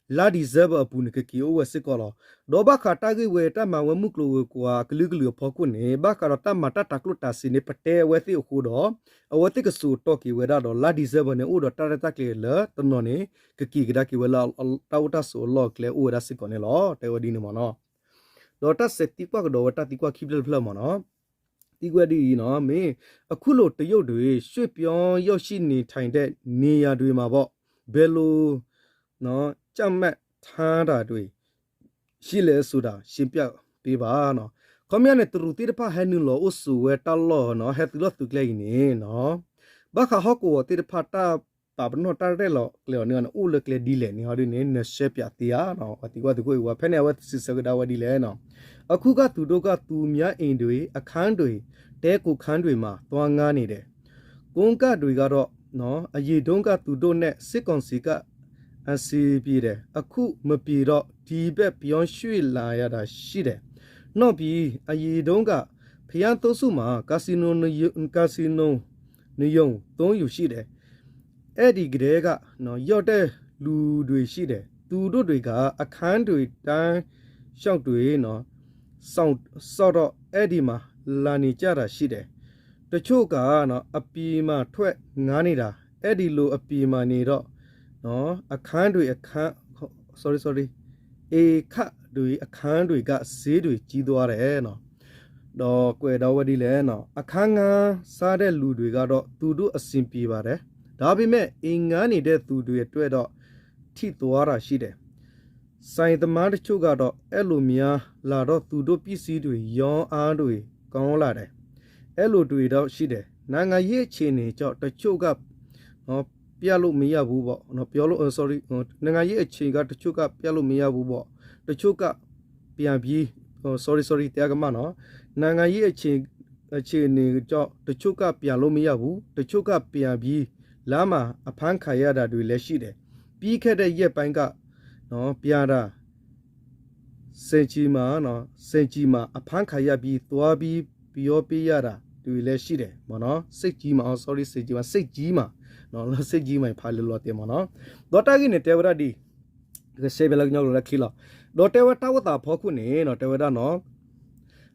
ဒီး လါ December အပူၤန့ၣ် ကက့ၤအိၣ်ဝဲစ့ၢ်ကီးလီၤ. ဒီးဘၣ်ဃးတၢ်ဂ့ၢ်ဝဲတၢ်မၤဝဲမုၢ်ကျိၤဝဲၤကွာ်ကလုာ်ကလုာ်အဖီခိၣ်န့ၣ် ဘၣ်ဃးဒီးတၢ်မၤတၢ်တၤကျိၣ်တၤစ့န့ၣ် ပတဲအဝဲသ့ၣ်အဃိဒီး အဝဲသ့ၣ်ကစိာ်တီၤက့ၤဝဲဒၣ်ဒီး လါ December န့ၣ် အိၣ်ဒီးတၢ်ရဲၣ်တၢ်ကျဲၤလၢတနီၤန့ၣ် ကက့ၤကဒါက့ၤဝဲလၢတၢ်အိၣ်တၢ်ဆိးအလီၢ်အကျဲအိၣ်ဝဲဒၣ်စ့ၢ်ကီးန့ၣ်လီၤ. တဲဝဲဒ်န့ၣ်မ့ၢ်နီၤ. ဒီးတၢ်စဲးသံကွၢ်ကဒီးဝဲတၢ်သံကွၢ်ခံဖျၢၣ်တဖျၢၣ်မ့ၢ်နီၤ. သံကွၢ်ဒ်အံၤနီၤ မ့ၢ် အခုလို တရုတ်တွေ ရွှေ့ပြောင်းရောက်ရှိနေထိုင်တဲ့နေရာတွေမှာပေါ့ ဘယ်လို နော် ကြပ်မတ်ထားတာတွေ ရှိလဲဆိုတာ ရှင်းပြပေးပါနော်. ခီပညီန့ၣ် တရူးသ့ၣ်တဖၣ်ဟဲနုာ်လီၤအိၣ်ဆိးဝဲတၢ်လီၢ်နီၤ ဟဲသုးလီၢ်သုးကျဲအံၤန့ၣ်နီၤ ဘၣ်ဃးဟီၣ်ကဝီၤသ့ၣ်တဖၣ်တၢ်ပာ်ပနီၣ်တၢ်ရဲၣ်လီၤကျဲၤအီၤန့ၣ် အိၣ်လၢကျဲဒ်လဲၣ်န့ၣ်ဟီဒ်န့ၣ် နရှဲပၠးသ့ဧါနီၤ ပှၤသံကွၢ်သံကွၢ်အံၤဝဲ ဖဲန့ၣ် အဝဲစံးဆၢကဒါဝဲဒ်လဲၣ်နီၤ. အခုက သူတို့က သူများအိမ်တွေ အခန်းတွေ တည်းခိုခန်းတွေမှာ သွားငားနေတယ်. ကုန်းကတ်တွေကတော့ နော် အရင်တုန်းက သူတို့နဲ့ စစ်ကောင်စီက အဆင်ပြေတယ်. အခုမပြေတော့ ဒီဘက်ပြောင်းရွှေ့လာရတာရှိတယ်. နောက်ပြီး အရင်တုန်းက ဘုရားသုံးဆူမှာ ကာစီနိုနှစ်ရုံ ကာစီနိုနှစ်ရုံ သုံးရုံရှိတယ်. အဲ့ဒီကတည်းက နော် ရောက်တဲ့လူတွေရှိတယ်. သူတို့တွေက အခန်းတွေ တန်းလျှောက်တွေ နော် စောင့် စောင့်တော့ အဲ့ဒီမှာ လာနေကြတာရှိတယ်. တချို့က အပျ့ၤမၤထွဲငါးနေတာ အဲဒ်လိၤအပျ့ၤမၤန့ၣ်ဒီး အခန်းတွေ အခန်း sorry sorry အခန်းတွေ အခန်းတွေက ဈေးတွေကြီးသွားတယ် ဒီးကွဲးဒီးဝဲဒ်လဲၣ် အခန်းငှားစားတဲ့လူတွေကတော့ သူတို့အဆင်ပြေပါတယ် ဒါပေမဲ့ အိမ်ငှားနေတဲ့သူတွေအတွက်တော့ ထိသွားတာရှိတယ် ဆိုင်သမားတချို့ကတော့ အဲလိုများလာတော့ သူတို့ပစ္စည်းတွေရောင်းအားတွေကောင်းလာတယ် အဲလိုတွေတော့ရှိတယ် နိုင်ငံရေးအခြေအနေကြောင့်တချို့က နော်ပြလို့မရဘူးပေါ့နော်ပြောလို့ sorry နိုင်ငံရေးအခြေကတချို့ကပြလို့မရဘူးပေါ့တချို့ကပြန်ပြီး sorry sorry တရားကမနော်နိုင်ငံရေးအခြေအခြေအနေကြောင့်တချို့ကပြန်လို့မရဘူးတချို့ကပြန်ပြီးလမ်းမှာအဖမ်းခံရတာတွေလည်းရှိတယ်ပြီးခဲ့တဲ့ရက်ပိုင်းကနော်ပြန်တာ စင်ကြီးမှာနော်စင်ကြီးမှာအဖမ်းခံရပြီးသွားပြီးပြောပြရတာတွေလည်းရှိတယ်ပေါ့နော်စင်ကြီးမှာ sorry စင်ကြီးမှာစင်ကြီးမှာနော်စင်ကြီးမှာဖာလီလီတဲမ့ၢ်နော်ဒီးတၢ်ဂ့ၢ်န့ၣ်တဲဝဲဒၣ်ဒ်ကစဲဘဲလၢကညီကလီလၢခံလီၤ ဒီးတဲဝဲတၢ်အိၣ်သးဖီခိၣ်န့ၣ်နော်တဲဝဲဒၣ်နော်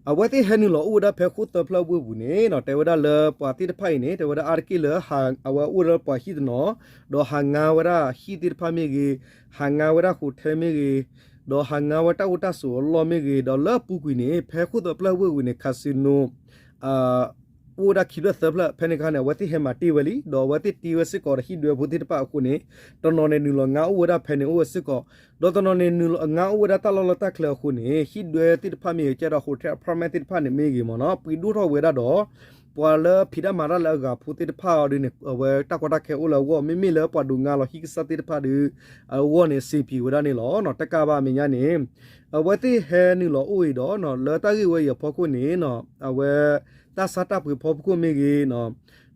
အဝဲသ့ၣ်ဟဲနုာ်လီၤအိၣ်ဝဲဒၣ်ဖဲဃိၣ်သၢဖျၢၣ်ဝ့ၢ်ပူၤန့ၣ်နော်တဲဝဲဒၣ်လၢပှၤသ့ၣ်တဖၣ်အံၤန့ၣ် တဲဝဲဒၣ်အါတက့ၢ်လၢ အဝဲအိၣ်လၢပှၤဟံၣ်တနီၤ ဒီးဟးငါဝဲဒၣ်ဟံၣ်သ့ၣ်တဖၣ်မ့ၢ်ဂ့ၤ ဟးငါဝဲဒၣ် hotel မ့ၢ်ဂ့ၤ ဒီးဟးငါဝဲတၢ်အိၣ်တၢ်ဆိးအလီၢ်မ့ၢ်ဂ့ၤ ဒီးလၢအပူၤကွံာ်န့ၣ် ဖဲဃိၣ်သၢဖျၢၣ်ဝ့ၢ်ပူၤန့ၣ် casino အိၣ်ဝဲဒၣ်ခံဖျၢၣ်သၢဖျၢၣ် ဖဲန့ၣ်အခါန့ၣ် အဝဲသ့ၣ်ဟဲမၤတ့ၢ်ဝဲလံ ဒီးအဝဲသ့ၣ်တ့ဝဲစ့ၢ်ကီးဒီးဟံၣ်ဒွဲဖိသ့ၣ်တဖၣ်အဃိန့ၣ် တနီၤန့ၣ်နုာ်လီၤငါအိၣ်ဝဲဒၣ်ဖဲန့ၣ်အိၣ်ဝဲစ့ၢ်ကီး ဒီးတနီၤန့ၣ်နုာ်လီၤငါအိၣ်ဝဲဒၣ်တၢ်လီၢ်လၢတၢ်ချၢအဃိန့ၣ် ဟံၣ်ဒွဲသ့ၣ်တဖၣ်မ့ၢ်ဂ့ၤ ကဲဒီး hotel apartment သ့ၣ်တဖၣ်န့ၣ်မ့ၢ်ဂ့ၤမ့ၢ်နီၤ ပှ့ၤဒိၣ်ထီၣ်ဝဲဒၣ်ဒီး ပှၤလၢဖံးတၢ်မၤတၢ်လၢအဂၤဖိသ့ၣ်တဖၣ်အီၤဒ်န့ၣ် အဝဲတၢ်ကီတၢ်ခဲအိၣ်လၢအဂီၢ် မ့မ့ၢ်လၢပှၤဒိးငါလီၤဟံၣ်ကစၢ်သ့ၣ်တဖၣ်ဒီး အဂီၢ်န့ၣ် စ့ပံၤဝဲဒၣ်န့ၣ်လီၤ. တကးဘၣ်အမဲာ်ညါန့ၣ် အဝဲသ့ၣ်ဟဲနုာ်လီၤအိၣ်အံၤဒီး လၢတၢ်ဂ့ၢ်ဝဲအံၤအဖီခိၣ်န့ၣ် အဝဲ တၢ်ဆါတၢ်ပှ့ၤဖီခိၣ်မ့ၢ်ဂ့ၤ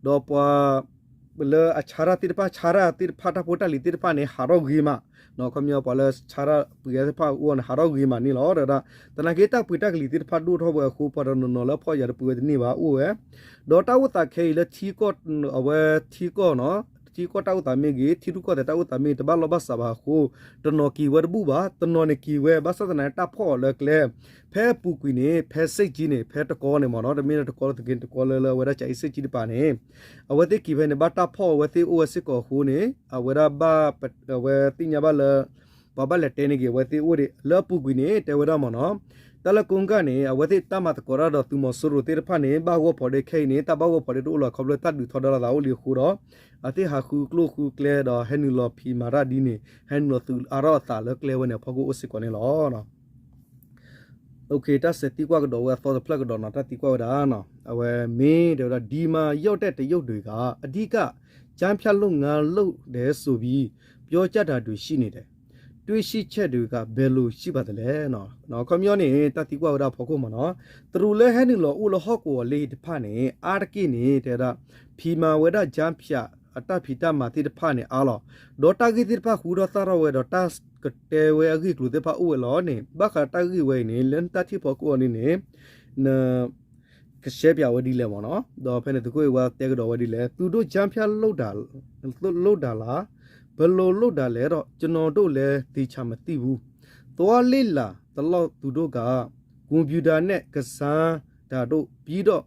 ဒီးပှၤ လၢအဆါတၢ်သ့ၣ်တဖၣ် ဆါတၢ်သ့ၣ်တဖၣ် တၢ်ဖိတၢ်လံၤသ့ၣ်တဖၣ်န့ၣ် ဟးထီၣ်ဂ့ၤမး, ခီပညီပှၤလၢဆါတၢ်ပှ့ၤသ့ၣ်တဖၣ်အဂီၢ်န့ၣ် ဟးထီၣ်ဂ့ၤမးန့ၣ်လီၤ. ဒီးသနာ်က့တၢ်ပှ့ၤတၢ်ကလံၤသ့ၣ်တဖၣ်ဒိၣ်ထီၣ်ဝဲအဃိ ပှၤတနီၤနီၤလၢဖီၣ်ယာ်တပှ့ၤဝဲတန့ၢ်ဘၣ်အိၣ်ဝဲ, ဒီးတၢ်အိၣ်သးခဲအံၤလၢထံကီၢ် အဝဲထံကီၢ်နီၤ ထံကီၢ်တၢ်အိၣ်သးမ့ၢ်ဂ့ၤ ထံရူၢ်ကီၢ်သဲးတၢ်အိၣ်သးမ့ၢ်ဂ့ၤ တဘၣ်လီၢ်ဘၣ်စးဘၣ်အဃိ တနီၤက့ၤဝဲတဘူၣ်ဘၣ်, တနီၤန့ၣ်က့ၤဝဲ ဘၣ်ဆၣ်သနာ်က့တၢ်ဖီၣ်အီၤလၢကျဲ ဖဲအပူၤကွံာ်န့ၣ် ဖဲစ့ၣ်ကၠံန့ၣ် ဖဲတကီန့ၣ်မ့ၢ်နီၤ တမ့ၢ်လၢတကီလၢ တကီလၢလၢအဝဲဒၣ်ကၠၤအ့စ့ၣ်ကၠံတပၤန့ၣ် အဝဲသ့ၣ်က့ၤဖဲန့ၣ် ဘၣ်တၢ်ဖီၣ်အဝဲသ့ၣ်အိၣ်ဝဲစ့ၢ်ကီးအဃိန့ၣ် အဝဲဒၣ်ဘၣ် အဝဲသ့ၣ်ညါဘၣ်လၢ ပှၤဘၣ်လဲၤတဲန့ၢ်က့ၤအဝဲသ့ၣ်အိၣ်ဒံး လၢအပူၤကွံာ်န့ၣ် တဲဝဲဒၣ်မ့ၢ်နီၤ တၢ်လၢကိးကၢ်န့ၣ် အဝဲသ့ၣ်တၢ်မၤသကိးတၢ်ဒီးသုးမီၤစိရိၤသ့ၣ်တဖၣ်န့ၣ် ဘၣ်ဂီၢ်ဖီဒ့ခဲအံၤန့ၣ် တၢ်ဘၣ်ဂီၢ်ဖီဒ့တအိၣ်လၢၤ ခီဖျိတၢ်ဒုးထီဒါလိာ်သးအိၣ်လံအဃိဒီး အသ့ၣ်ဟးဃုကျိၣ်ဃုကျဲဒီး ဟဲနုာ်လီၤဖံးမၤတၢ်ဒ်န့ၣ် ဟဲနုာ်လီၤသုးအါထီၣ်အသးလၢကျဲဝဲန့ၣ် အဖီခိၣ်အိၣ်စ့ၢ်ကီးန့ၣ်လီၤ. တၢ်စဲးသံကွၢ်ကဒီးဝဲအသီတဖျၢၣ်ကဒီးနီၤ တၢ်သံကွၢ်ဝဲဒၣ် အဝဲမ့ၢ်တဲဝဲဒၣ် ဒီမှာရောက်တဲ့တရုတ်တွေက အဓိက ကြားဖြတ်လုပ်ငန်းလုပ်တယ်ဆိုပြီး ပြောကြတာတွေရှိနေတယ်. တွေ့ရှိချက်တွေက ဘယ်လိုရှိပါသလဲ ခီပညီန့ၣ် တၢ်သံကွၢ်ဝဲဒၣ်အဖီခိၣ်မ့ၢ်နီၤ တရူးလၢဟဲနုာ်လီၤအိၣ်လၢဟီၣ်ကဝီၤလ့ၣ်တဖၣ်န့ၣ် အါတက့ၢ်န့ၣ် တဲဝဲဒၣ် ဖံးမၤဝဲဒၣ် ကြားဖြတ် အတၢ်ဖံးတၢ်မၤသ့ၣ်တဖၣ်န့ၣ်အါလီၤ. ဒီးတၢ်ဂ့ၢ်သ့ၣ်တဖၣ်ဟူထီၣ်သၣ်ထီၣ်ဝဲဒီး တၢ်ကတဲဝဲအဂ့ၢ်အကျိၤသ့ၣ်တဖၣ်အိၣ်ဝဲလီၤန့ၣ် ဘၣ်ဃးတၢ်ဂ့ၢ်ဝဲအံၤန့ၣ် လၢနတၢ်ထံၣ်ဖီခိၣ်အီၤန့ၣ်န့ၣ် န ကရှဲပၠးဝဲဒ်လဲၣ်မ့ၢ်နီၤ ဒီးဖဲန့ၣ်သုးခိၣ်အ့ဝါတဲကဒီးဝဲဒ်လဲၣ် သူတို့ကြားဖြတ်လုပ်တာ လုပ်တာလား ဘယ်လိုလုပ်တာလဲတော့ ကျွန်တော်တို့လည်းသေချာမသိဘူး သွားလေ့လာသလောက် သူတို့က ကွန်ပျူတာနဲ့ကစားတာတို့ ပြီးတော့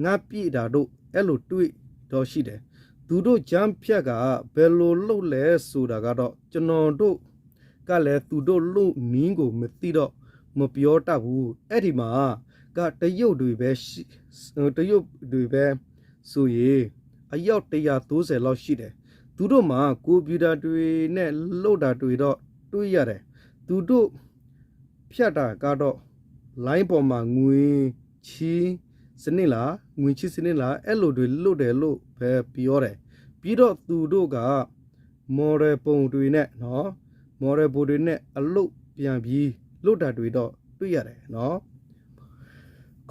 ငါပြစ်တာတို့ အဲ့လိုတွေ့တော့ရှိတယ်။ သူတို့ကြားဖြတ်က ဘယ်လိုလုပ်လဲဆိုတာကတော့ ကျွန်တော်တို့ကလည်း သူတို့လုပ်နည်းကို မသိတော့ မပြောတတ်ဘူး။ အဲ့ဒီမှာက တရုတ်တွေပဲရှိ တရုတ်တွေပဲဆိုရင် အယောက်တစ်ရာသုံးဆယ်လောက်ရှိတယ်။ သူတို့မှာ ကွန်ပျူတာတွေနဲ့ လုပ်တာတွေတော့ တွေ့ရတယ်။ သူတို့ ဖြတ်တာကတော့ လိုင်းပေါ်မှာ ငွေချေးစနစ်လား၊ ငွေချေးစနစ်လား၊ အဲ့လိုတွေလုပ်တယ်လို့ပဲပြောတယ်။ ပြီးတော့သူတို့က မော်ဒယ်ပုံတွေနဲ့နော်၊ မော်ဒယ်ပုံတွေနဲ့ အလုပ်ပြန်ပြီး လုပ်တာတွေတော့ တွေ့ရတယ်နော်။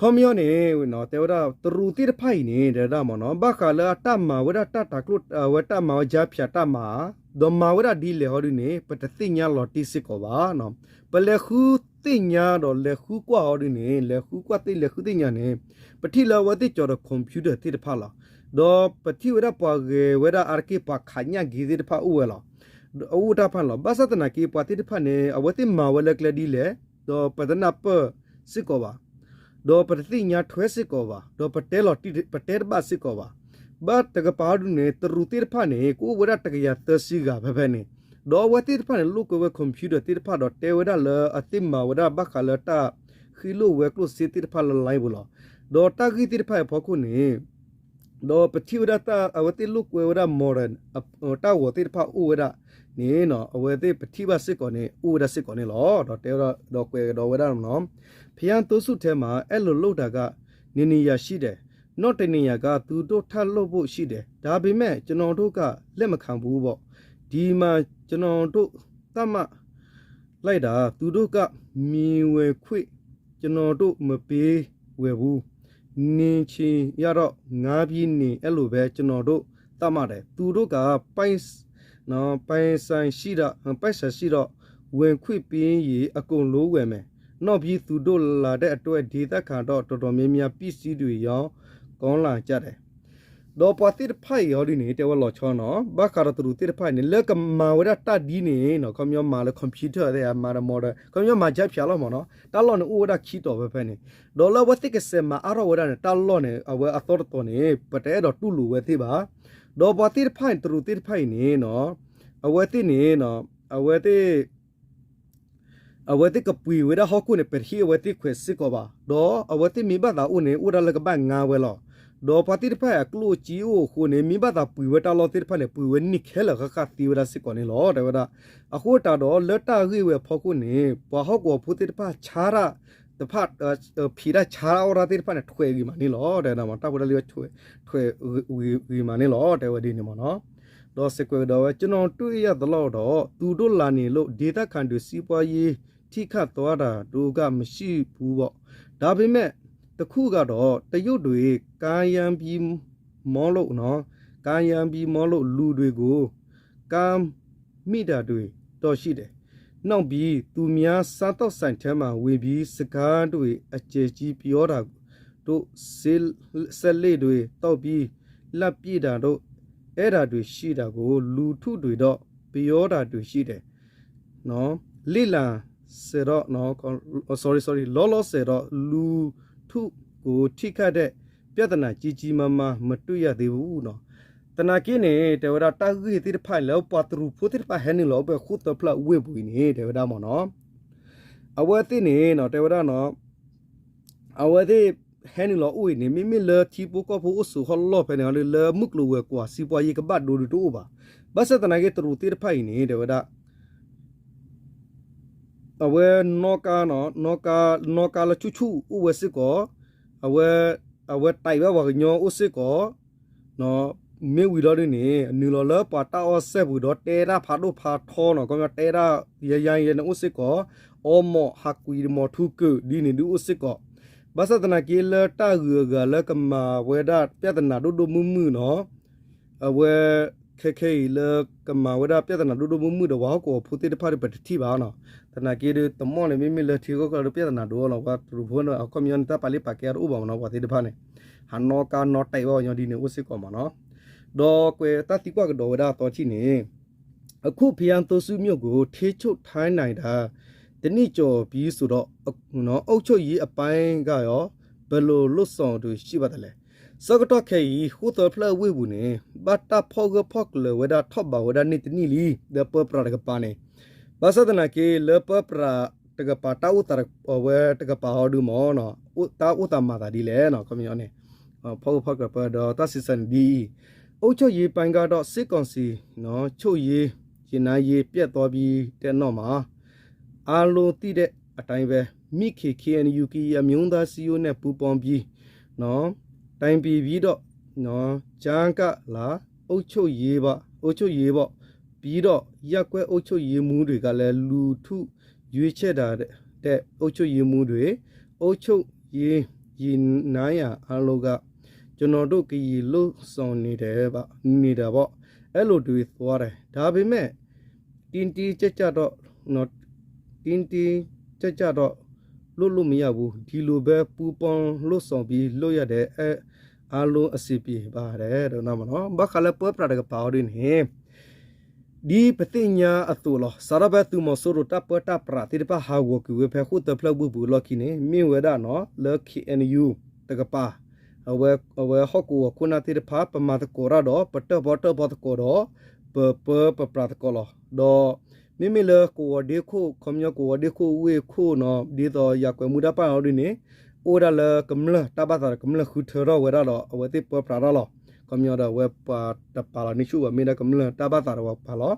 ခီပညီန့ၣ် တဲဝဲဒၣ် တရူးသ့ၣ်တဖၣ်အံၤန့ၣ် တဲဝဲဒၣ်မ့ၢ်နီၤ ဘၣ်ဃးလၢအတၢ်မၤဝဲဒၣ်တၢ်တၤကျိၣ် အဝဲတၢ်မၤဝဲ ကြားဖြတ် တၢ်မၤ ဒီးမၤဝဲဒၣ်ဒ်လဲၣ်ဟီဒုန့ၣ် ပတသ့ၣ်ညါလီၤတံၢ်စ့ၢ်ကီးဘၣ်. ပလဲၤဃုသ့ၣ်ညါဒီးလဲၤဃုကွၢ်ဟီဒုန့ၣ် လဲၤဃုကွၢ်သ့ၣ်လဲၤဃုသ့ၣ်ညါန့ၣ် ပထံၣ်လၢအဝဲသ့ၣ်ကၠီၤဒီး computer သ့ၣ်တဖၣ်လီၤ. ဒီးပထံၣ်ဝဲဒၣ်ပှၤဂဲၤဝဲဒၣ်အါတက့ၢ် ပှၤခးညၣ်က့ၤသ့ၣ်တဖၣ်အိၣ်ဝဲလီၤ. အအိၣ်တၢ်ဖၣ်န့ၣ်လီၤ. ဘၣ်ဆၣ်သနာ်က့ ပှၤသ့ၣ်တဖၣ်န့ၣ် အဝဲသ့ၣ်မၤဝဲလၢကျဲဒ်လဲၣ် ဒီးပတနၢ်ပၢၢ်စ့ၢ်ကီးဘၣ်. ဒီးပတသ့ၣ်ညါထွဲစ့ၢ်ကီးဘၣ်, ဒီးပတဲလီၤတံၢ် ပတဲတဘၣ်စ့ၢ်ကီးဘၣ်. ဘၣ်တကပၤဒုန့ၣ် တရူးသ့ၣ်တဖၣ်န့ၣ် ကအိၣ်ဝဲဒၣ်တကယၤသၢဆံဂၤဖဲဖဲန့ၣ်, ဒီးအဝဲသ့ၣ်တဖၣ်န့ၣ် လိာ်ကွဲဝဲ computer သ့ၣ်တဖၣ် ဒီးတဲဝဲဒၣ်လၢအသ့ၣ်မၤဝဲဒၣ်ဘၣ်ဃးလၢတၢ်ဃ့လိာ်ဝဲကျိၣ်စ့သ့ၣ်တဖၣ်လၢ line ပူၤလီၤ. ဒီးတၢ်ဂ့ၢ်သ့ၣ်တဖၣ်အံၤအဖီခိၣ်န့ၣ် ဒီးပထံၣ်ဝဲဒၣ်တၢ် အဝဲသ့ၣ်လိာ်ကွဲဝဲဒၣ် model တၢ်ဂီၤသ့ၣ်တဖၣ်အိၣ်ဝဲဒၣ်န့ၣ် အဝဲသ့ၣ်ပထံၣ်ဘၣ်စ့ၢ်ကီးန့ၣ် အိၣ်ဝဲဒၣ်စ့ၢ်ကီးန့ၣ်လီၤ. ဒီးတဲဝဲဒၣ် ဒီးကွဲးကဒီးဝဲဒၣ်မနီၤ, ဖယါသိဆူၣ်ထဲမှာ အဲၣ်လိာ်လိာ်တၢ်က နှစ်နေရာရှိတယ်, နောက်တစ်နေရာက သူတို့ထပ်လုပ်ဖို့ရှိတယ်, ဒါပေမဲ့ ကျွန်တော်တို့က လက်မခံဘူးပေါ့, ဒီမှာ ကျွန်တော်တို့ သတ်မှတ် လိုက်တာ သူတို့က မြေဝယ်ခွင့် ကျွန်တော်တို့ မပေးဝယ်ဘူး, နေချင်ရတော့ ငါးဘီး နေ အဲ့လိုပဲ ကျွန်တော်တို့ သတ်မှတ်တယ်, သူတို့က ပိုင်နော် ပိုင်ဆိုင်ရှိတာ ပိုင်ဆိုင်ရှိတော့ ဝင်ခွင့်ပေးရင် အကုန်လုံးဝယ်မယ်, နောက်ပြီး သူတို့လာတဲ့အတွက် ဒေသခံတော့ တော်တော်များများ ပစ္စည်းတွေရောင်း ကောင်းလာကြတယ်. ဒီးပှၤသ့ၣ်တဖၣ်အံၤအီၤဒ်န့ၣ် တဲဝဲလီၤဆီနီၤ, ဘၣ်ဃးဒီးတရူးသ့ၣ်တဖၣ်အံၤန့ၣ် လၢကမၤဝဲဒၣ်တၢ်ဒ်န့ၣ်နီၤ, ခီပညီမၤလၢ computer သ့ၣ်ဧါ, မၤဒီး model ခီပညီမၤ ကၠါဖၠး လီၤမနီၤ, တၢ်လီၢ်န့ၣ်အိၣ်ဝဲဒၣ်ခံတီၤဖဲဖဲန့ၣ်, ဒီးလၢအဝဲသ့ၣ်ကစဲးမၤအါထီၣ်ဝဲဒၣ်န့ၣ် တၢ်လီၢ်န့ၣ် အဝဲအသီတတီၤန့ၣ် ပတအဲၣ်ဒိးတူၢ်လိာ်ဝဲသ့ၣ်ဘၣ်. ဒီးပှၤသ့ၣ်တဖၣ်န့ၣ် တရူးသ့ၣ်တဖၣ်အံၤန့ၣ်နီၤ, အဝဲသ့ၣ်န့ၣ် အဝဲသ့ၣ် အဝဲသ့ၣ်ကပှ့ၤဝဲဒၣ်ဟီၣ်ခိၣ်န့ၣ် ပတဟ့ၣ်အဝဲသ့ၣ်ခွဲးစ့ၢ်ကီးဘၣ်. ဒီးအဝဲသ့ၣ်မ့ၢ်ဘၣ်သးအိၣ်န့ၣ် အိၣ်ဒၣ်လၢကဘၣ်ငါဝဲလီၤ. ဒီးပှၤသ့ၣ်တဖၣ်အံၤအကျိၣ်အစ့အိၣ်အဃိန့ၣ် မ့ၢ်ဘၣ်သးပှ့ၤဝဲတၢ်လီၢ်သ့ၣ်တဖၣ်န့ၣ် ပှ့ၤဝဲန့ၢ်ခဲလၢာ်ဃၣ်ဃၣ်သ့ဝဲဒၣ်စ့ၢ်ကီးန့ၣ်လီၤ တဲဝဲဒၣ်. အဃိသတးဒီး လၢတၢ်ဂ့ၢ်ဝဲအဖီခိၣ်န့ၣ် ပှၤဟီၣ်ကဝီၤဖိသ့ၣ်တဖၣ်ဆါတၢ်တဖၣ် ဖံးတၢ်ဆါတၢ်အီၣ်တၢ်သ့ၣ်တဖၣ်န့ၣ် ထွဲးဂ့ၤမးန့ၣ်လီၤ တဲဝဲဒၣ်မး, တၢ်ဖိတၢ်လံၤ ထွဲးဂ့ၤမးန့ၣ်လီၤ တဲဝဲဒ်န့ၣ်မးနီၤ. ဒီးစဲးကွဲးကဒီးဝဲ ကျွန်တော်တွေ့ရသလောက်တော့ သူတို့လာနေလို့ ဒေသခံတွေ စီးပွားရေးထိခိုက်သွားတာတို့က မရှိဘူးပေါ့. ဒါပေမဲ့ တစ်ခုကတော့ တရုတ်တွေ ကားရမ်းပြီးမောင်းလို့နော်, ကားရမ်းပြီးမောင်းလို့ လူတွေကို ကားမိတာတွေတော့ရှိတယ်. နောက်ပြီး သူများစားသောက်ဆိုင်ထဲမှာဝင်ပြီး စကားတွေအကျယ်ကြီးပြောတာတို့ စက်လစ်တွေတောက်ပြီး လက်ပစ်တာတို့ အဲဒါတွေရှိတာကို လူထုတွေတော့ ပြောတာတွေရှိတယ်နော်. လေ့လာဆဲတော့နော် sorry sorry လောလောဆယ်တော့ လူထုကိုထိခိုက်တဲ့ပြဿနာကြီးကြီးမားမား မတွေ့ရသေးဘူးနော်. သနာ်က့န့ၣ် တဲဝဲဒၣ်တၢ်ဂ့ၢ်သ့ၣ်တဖၣ်လၢပှၤတရူးဖိသ့ၣ်တဖၣ်ဟဲနုာ်လီၤအိၣ်ဖဲ ဃိၣ်သၢဖျၢၣ်ဝ့ၢ်ပူၤအံၤန့ၣ် တဲဝဲဒၣ်မ့ၢ်နီၤ, အဝဲသ့ၣ်န့ၣ် တဲဝဲဒၣ်နီၤ အဝဲသ့ၣ်ဟဲနုာ်လီၤအိၣ်အံၤန့ၣ် မ့မ့ၢ်လၢထံဖိကီၢ်ဖိအိၣ်ဆိးဟီၣ်လီၢ်ဖဲန့ၣ် လၢမုၢ်ကျိၤဝဲၤကွာ် စံးပှၤယံၤကဘၣ်ဒိဒုတအိၣ်ဘၣ်. ဘၣ်ဆၣ်သနာ်က့ တရူးသ့ၣ်တဖၣ်အံၤန့ၣ် တဲဝဲဒၣ် အဝဲနီၣ်ကါ နီၣ်ကါလၢဆူၣ်ဆူၣ်အိၣ်ဝဲစ့ၢ်ကီး, အဝဲ အဝဲတဲာ်ဘၣ်ပှၤကညီအိၣ်စ့ၢ်ကီး, မ့ၢ်ဝံၤဒီးဒ်န့ၣ် နုာ်လီၤလၢပှၤတၢ်အီၣ်စဲပူၤဒီးတဲတၢ်ဖးဒိၣ်ဖးထီနီၤ, ခီပညီတဲဒၣ်ယယယန့ၣ်အိၣ်စ့ၢ်ကီး, အီမိာ်ဟးကွံာ်မီၤထူကၢၢ်ဒ်န့ၣ်ဒုအိၣ်စ့ၢ်ကီး. ဘၣ်ဆၣ်သနာ်က့လၢတၢ်ဂုၤအဂၤလၢကမၤဝဲဒၣ်ပြဿနာဒိၣ်ဒိၣ်မုၢ်မုၢ်နီၤ အဝဲ ခဲခဲအံၤလၢကမၤဝဲဒၣ်ပြဿနာဒိၣ်ဒိၣ်မုၢ်မုၢ်ဒီး ပှၤဟီၣ်ကဝီၤဖိသ့ၣ်တဖၣ်ဒီး ပတထံၣ်ဘၣ်နီၤ. သနာ်က့ဒီး တမီၢ်န့ၣ် မ့မ့ၢ်လၢထံဂီၢ်ကျါဒီး ပြဿနာဒိၣ်လီၤ. ပှၤတရူးဖိန့ၣ် အခီပညီန့ၣ် တၢ်ပာ်လ့ပာ်ကဲအီၤတအိၣ်ဘၣ်မ့ၢ်နီၤ, ပှၤသ့ၣ်တဖၣ်န့ၣ် ဟးနီၣ်ကါနီၣ်တဲာ်ဘၣ်ပှၤကညီဒ်န့ၣ်အိၣ်စ့ၢ်ကီးမ့ၢ်နီၤ. ဒီးကွဲးတၢ်သံကွၢ်ကဒီးဝဲဒၣ်အသီတထံၣ်န့ၣ် အခု ဘုရားသုံးဆူမြို့ကို ထိန်းချုပ်ထားနိုင်တာ တစ်နှစ်ကျော်ပြီဆိုတော့ နော် အုပ်ချုပ်ရေးအပိုင်းကရော ဘယ်လိုလုပ်ဆောင်တွေရှိပါသလဲ။ ဆၢကတီၢ်ခဲအံၤ ဃိၣ်သၢဖျၢၣ်ဝ့ၢ်ပူၤန့ၣ် ဘၣ်တၢ်ဖီၣ်ဂၢၢ်ဖီၣ်ကျၢၤဝဲဒၣ်ထီၣ်ဘးဝဲဒၣ်န့ၢ်တနံၣ်လံ လၢပၢပြးတကပၤန့ၣ်, ဘၣ်ဆၣ်သနာ်က့ လၢပၢပြးတကပၤ တၢ်အိၣ်သးဝဲတကပၤအီၤဒုမ့ၢ်နီၤ တၢ်အိၣ်သးမၤသးဒ်လဲၣ်နီၤ ခီပညီန့ၣ် ဖီၣ်ဂၢၢ်ဖီၣ်ကျၢၤပၢဒီးတၢ်စံးဆၢန့ၣ်ဒ်အံၤ, အုပ်ချုပ်ရေးပိုင်းကတော့ စစ်ကောင်စီ နော် ချုပ်ရေး ရင်နာရေးပျက်သွားပြီးတဲ့နောက်မှာ အားလုံးသိတဲ့အတိုင်းပဲ မိခင် KNU ကရင်အမျိုးသားစည်းရုံးနဲ့ပူးပေါင်းပြီး နော် တိုင်ပင်ပြီးတော့ နော် ကြားကပ်လာ အုပ်ချုပ်ရေးပါ အုပ်ချုပ်ရေးပေါ့ ပြီးတော့ရပ်ကွက်အုပ်ချုပ်ရေးမှူးတွေကလည်း လူထုရွေးချယ်တာတဲ့အုပ်ချုပ်ရေးမှူးတွေ အုပ်ချုပ်ရေး ရင်နာရေးအားလုံးက ကျွန်တော်တို့ကရင်လုပ်ဆောင်နေတယ်ပါ နေတာပေါ့ အဲ့လိုတွေသွားတယ် ဒါပေမဲ့ တင်းတင်းကျပ်ကျပ်တော့နော်တင်းတင်းကျပ်ကျပ်တော့လုပ်လို့မရဘူး ဒီလိုပဲပူးပေါင်းလုပ်ဆောင်ပြီးလုပ်ရတယ် အဲ အားလုံးအဆင်ပြေပါတယ် ဘၣ်ဃးလၢပၢပြးတကပၤအီၤဒ်န့ၣ် ဒ်ပသ့ၣ်ညါအသိးလီၤ. စးထီၣ်ဖဲသုးမီၤစိရိၤတၢ်ပၢတၢ်ပြးသ့ၣ်တဖၣ်ဟးဂီၤကွံာ်ဝဲဖဲဃိၣ်သၢဖျၢၣ်ဝ့ၢ်ပူၤအလီၢ်ခံန့ၣ် မ့ၢ်ဝဲဒၣ်နီၤ လၢ ခ့ၣ်အဲၣ်ယူၣ် တကပၤ အဝဲဟီၣ်ကဝီၤခိၣ်နၢ်သ့ၣ်တဖၣ် ပမၤသကိးတၢ်ဒီး ပတၢၣ်ပီတၢၣ်ပီသကိးဒီး ပပၢပပြးသကိးလီၤ. ဒီးမ့မ့ၢ်လၢကဝီၤဒ့ခိၣ် ခီပညီကဝီၤဒ့ခိၣ်ဝ့ၢ်ခိၣ်နီၤ ဒ်သိးယၤကွဲးမူဒါပာ်အီၤဒ်န့ၣ် အိၣ်ဝဲဒၣ်လၢကမျၢၢ်တၢ်ဘၣ်သးဒီးကမျၢၢ်ဃုထၢထီၣ်ဝဲဒၣ်ဒီး အဝဲသ့ၣ်ပၢပြးတၢ်လီၤ. ခီပညီဒီးအဝဲပှၤတပာ်လီၤန့ၢ်ဆူၣ်ဘၣ် မ့ၢ်ဒၣ်ကမျၢၢ်တၢ်ဘၣ်သးဒီးပှၤပာ်လီၤ.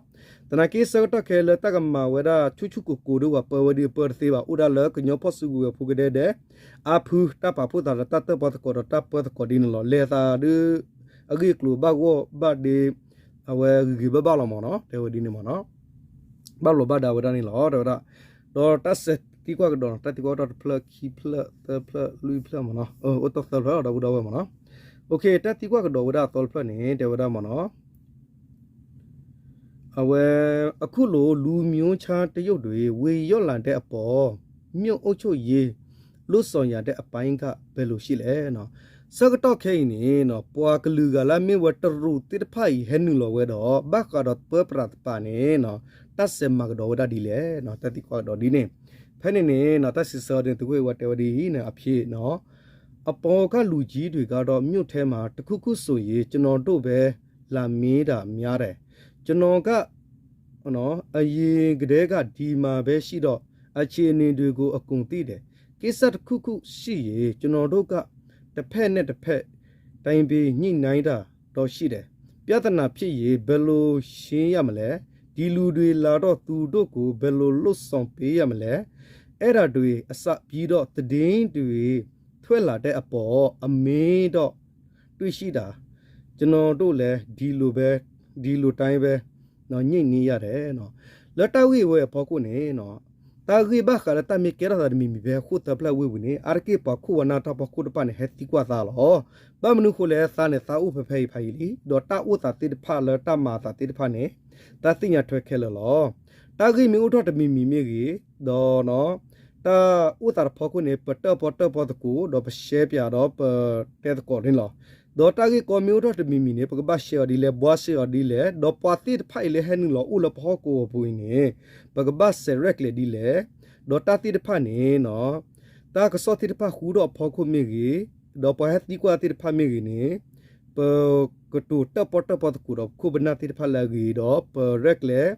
သနာ်က့ဆၢကတီၢ်ခဲအံၤလၢတၢ်ကမၤဝဲဒၣ်ဆူၣ်ဆူၣ်ကိၤကိၤဒ်ဝဲပၢဝဲဒ်အပၢတသ့ဘၣ် အိၣ်ဒၣ်လၢကညီဖီၣ်စုကဝဲၤဖိကဒဲဒဲး အါဖုတၢ်ပာ်ဖှိၣ်သးဒီးတၢ်တၢၣ်ပီသကိးဒီးတၢ်ပၢသကိးဒ်န့ၣ်လီၤ. လဲၤသးဒ်အဂ့ၢ်အကျိၤဘၣ်ဂီၢ်ဘၣ်ဒ့ အဝဲဂ့ၤဂ့ၤဘၣ်ဘၣ်လီၤမ့ၢ်နီၤ တဲဝဲဒ်န့ၣ်မ့ၢ်နီၤ ဘၣ်ဘျီးဘၣ်ဒါဝဲဒၣ်န့ၣ်လီၤ တဲဝဲဒၣ်. ဒီးတၢ်သံကွၢ်ကဒီး တၢ်သံကွၢ်ကဒီးတဖျၢၣ်ခံဖျၢၣ်သၢဖျၢၣ်လွံၢ်ဖျၢၣ်မ့ၢ်နီၤ အိၣ်တ့ၢ်သၢဖျၢၣ်လီၤ ဒီပုၢ်ဒီဝဲၢ်မ့ၢ်နီၤ. တၢ်သံကွၢ်ကဒီးဝဲဒၣ်အသီတဖျၢၣ်န့ၣ် တဲဝဲဒၣ်မ့ၢ်နီၤ အဝဲ အခုလို လူမျိုးခြားတရုတ်တွေ ဝင်ရောက်လာတဲ့အပေါ် မြို့အုပ်ချုပ်ရေး လုပ်ဆောင်ရတဲ့အပိုင်းက ဘယ်လိုရှိလဲ ဆၢကတီၢ်ခဲအံၤန့ၣ် ပှၤကလုာ်ဂၤလၢအမ့ၢ်ဝဲတရူးသ့ၣ်တဖၣ်အံၤ ဟဲနုာ်လီၤဝဲဒီး ဘၣ်ဃးဒီးပၢပြးတပၤန့ၣ် တၢ်စဲးမၤကဒီးဝဲဒၣ်ဒ်လဲၣ် တၢ်သံကွၢ်ကဒီးဒ်န့ၣ်. ဖဲန့ၣ်န့ၣ် တၢ်စံးဆၢန့ၣ် သုးခိၣ်အ့ဝါတဲဝဲဒ်အံၤန့ၣ် အဖြေ အပေါ်ကလူကြီးတွေကတော့ မြို့ထဲမှာ တစ်ခုခုဆိုရင် ကျွန်တော်တို့ပဲ လာမေးတာများတယ်။ ကျွန်တော်က အရင်ကတည်းက ဒီမှာပဲရှိတော့ အခြေအနေတွေကို အကုန်သိတယ်။ ကိစ္စတစ်ခုခုရှိရင် ကျွန်တော်တို့က တစ်ဖက်နဲ့တစ်ဖက် တိုင်ပင်ညှိနှိုင်းတာတော့ရှိတယ်။ ပြဿနာဖြစ်ရင် ဘယ်လိုရှင်းရမလဲ။ ဒီလူတွေလာတော့ သူတို့ကို ဘယ်လိုလုပ်ဆောင်ပေးရမလဲ။ အဲ့ဒါတွေအစ ပြီးတော့ သတင်းတွေ ထွက်လာတဲ့အပေါ် အမေးတော့ တွေ့ရှိတာ ကျွန်တော်တို့လည်း ဒီလိုပဲ ဒီလိုတိုင်းပဲ ညှိနှိုင်းရတယ်. လၢတၢ်ဂ့ၢ်ဝဲအဖီခိၣ်န့ၣ် တၢ်ဂ့ၢ်ဘၣ်ဃးလၢတၢ်မ့ၢ်ကဲထီၣ်သးတမံၤမံၤဖဲဃိၣ်သၢဖျၢၣ်ဝ့ၢ်ပူၤန့ၣ် အါတက့ၢ်ပှၤခိၣ်ဝါနၢ်တၢ်ဖီခိၣ်တဖၣ်န့ၣ် ဟဲသံကွၢ်သးလီၤ. ဘၣ်မနုၤအဃိလဲၣ် သးန့ၣ်သးအိၣ်ဖဲဖဲအံၤဖးယံာ်လံ, ဒီးတၢ်အိၣ်သးသ့ၣ်တဖၣ်လၢတၢ်မၤအသးသ့ၣ်တဖၣ်န့ၣ် တၢ်သ့ၣ်ညါထွဲခဲလၢာ်လီၤ. တၢ်ဂ့ၢ်မ့ၢ်အိၣ်ထီၣ်တမံၤမံၤမ့ၢ်ဂ့ၤ, ဒီး တၢ်အိၣ်သးတဖီခိၣ်န့ၣ် ပတၢၣ်ပီတၢၣ်ပီသကိး ဒီးပရှဲပၠးဒီးပတဲသကိးန့ၣ်လီၤ. ဒီးတၢ်ဂ့ၢ်ကီမ့ၢ်အိၣ်ထီၣ်တမံၤမံၤန့ၣ် ပကဘၣ်ရှဲအီၤဒ်လဲၣ်, ဘှါရှဲအီၤဒ်လဲၣ်, ဒီးပှၤသ့ၣ်တဖၣ်အံၤလၢဟဲနုာ်လီၤအိၣ်လၢပဟီၣ်ကဝီၤပူၤအံၤန့ၣ် ပကဘၣ်စဲးရဲၣ်ကျဲၤဒ်လဲၣ်, ဒီးတၢ်သ့ၣ်တဖၣ်န့ၣ် တၢ်ကစီၣ်သ့ၣ်တဖၣ်ဃူထီၣ်အဖီခိၣ်မ့ၢ်ဂ့ၤ, ဒီးပှၤဟဲသံကွၢ်သ့ၣ်တဖၣ်မ့ၢ်ဂ့ၤန့ၣ် ပကတိၤတၢၣ်ပီတၢၣ်ပီသကိးဒီးပခိၣ်ပနၢ်သ့ၣ်တဖၣ်လၢအဂ့ၤ, ဒီးပရဲၣ်ကျဲၤ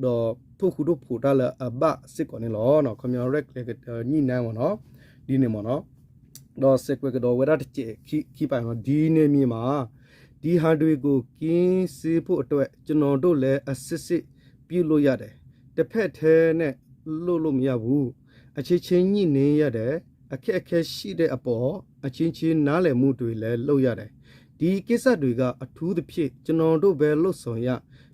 ဒီးထိၣ်ဃူထိၣ်ဖိးတၢ်လၢအဘၣ်စ့ၢ်ကီးန့ၣ်လီၤ. ခီပညီရဲၣ်ကျဲၤညှိနှိုင်းမ့ၢ်နီၤ, ဒ်န့ၣ်မ့ၢ်နီၤ, ဒီးစဲးကွဲးကဒီးဝဲဒၣ်တစဲးခံပာ်နီၤ, ဒ်နယ်မြေမှာ ဒီဟာတွေကို ကင်းစင်ဖို့အတွက် ကျွန်တော်တို့လည်း အဆင့်ဆင့် ပြုလုပ်ရတယ်။ တစ်ဖက်တည်းနဲ့ လုပ်လို့မရဘူး။ အချင်းချင်း ညှိနှိုင်းရတယ်။ အခက်အခဲရှိတဲ့အပေါ် အချင်းချင်း နားလည်မှုတွေလည်း လုပ်ရတယ်။ ဒီကိစ္စတွေက အထူးသဖြင့် ကျွန်တော်တို့ပဲ လုပ်ဆောင်ရ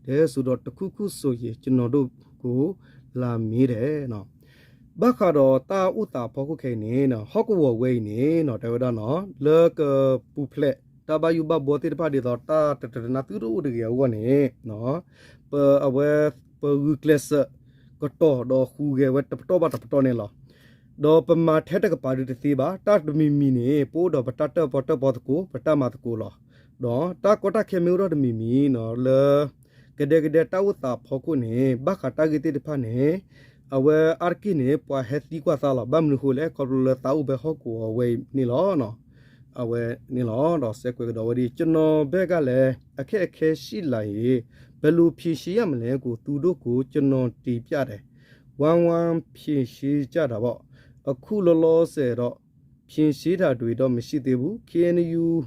တယ်ဆိုတော့ တစ်ခုခုဆိုရင် ကျွန်တော်တို့ကို လာမေးတယ်။ ဘၣ်ဃးဒီးတၢ်အိၣ်သးအဖီခိၣ်ခဲအံၤန့ၣ် ဟီၣ်ကဝီၤဝဲအံၤန့ၣ် တဲဝဲဒၣ်နီၤ လၢကပူၤဖျဲးတၢ်ဘၣ်ယိၣ်ဘၣ်ဘှီသ့ၣ်တဖၣ်ဒ်သိး တၢ်တတနါသုတအိၣ်တဂ့ၤအဂီၢ်န့ၣ် ပ အဝဲ ပဂုာ်ကျဲးစၢးကတီၤဒီးဟူးဂဲၤဝဲတပတီၢ်ဘၣ်တပတီၢ်န့ၣ်လီၤ. ဒီးပမၤထဲတကပၤဒုးတသ့ဘၣ်, တၢ်တမံၤမံၤန့ၣ် ပအိၣ်ဒီးပတၢ်တၢၣ်ပီတၢၣ်ပီသကိး ပတၢ်မၤသကိးလီၤ. ဒီးတၢ်ကီတၢ်ခဲမ့ၢ်အိၣ်ထီၣ်တမံၤမံၤနီၤ လၢ ကဒဲကဒဲတၢ်အိၣ်သးအဖီခိၣ်န့ၣ် ဘၣ်ဃးတၢ်ဂ့ၢ်သ့ၣ်တဖၣ်န့ၣ် အဝဲအါတက့ၢ်န့ၣ် ပှၤဟဲသံကွၢ်သးလီၤ. ဘၣ်မနုၤအဃိလဲၣ် ခီဖျိလၢသးအိၣ်ဖဲဟီၣ်ကဝီၤဝဲအံၤန့ၣ်လီၤ. အဝဲန့ၣ်လီၤ. ဒီးစဲးကွဲးကဒီးဝဲဒ် ကျွန်တော်ဘက်ကလည်း အခက်အခဲရှိလာရင် ဘယ်လိုဖြေရှင်းရမလဲကို သူတို့ကို ကျွန်တော်တင်ပြတယ်။ ဝိုင်းဝန်းဖြေရှင်းကြတာပေါ့။ အခုလောလောဆယ်တော့ ဖြေရှင်းတာတွေတော့ မရှိသေးဘူး။ ခ့ဢၢ်ၼ်ယူႇ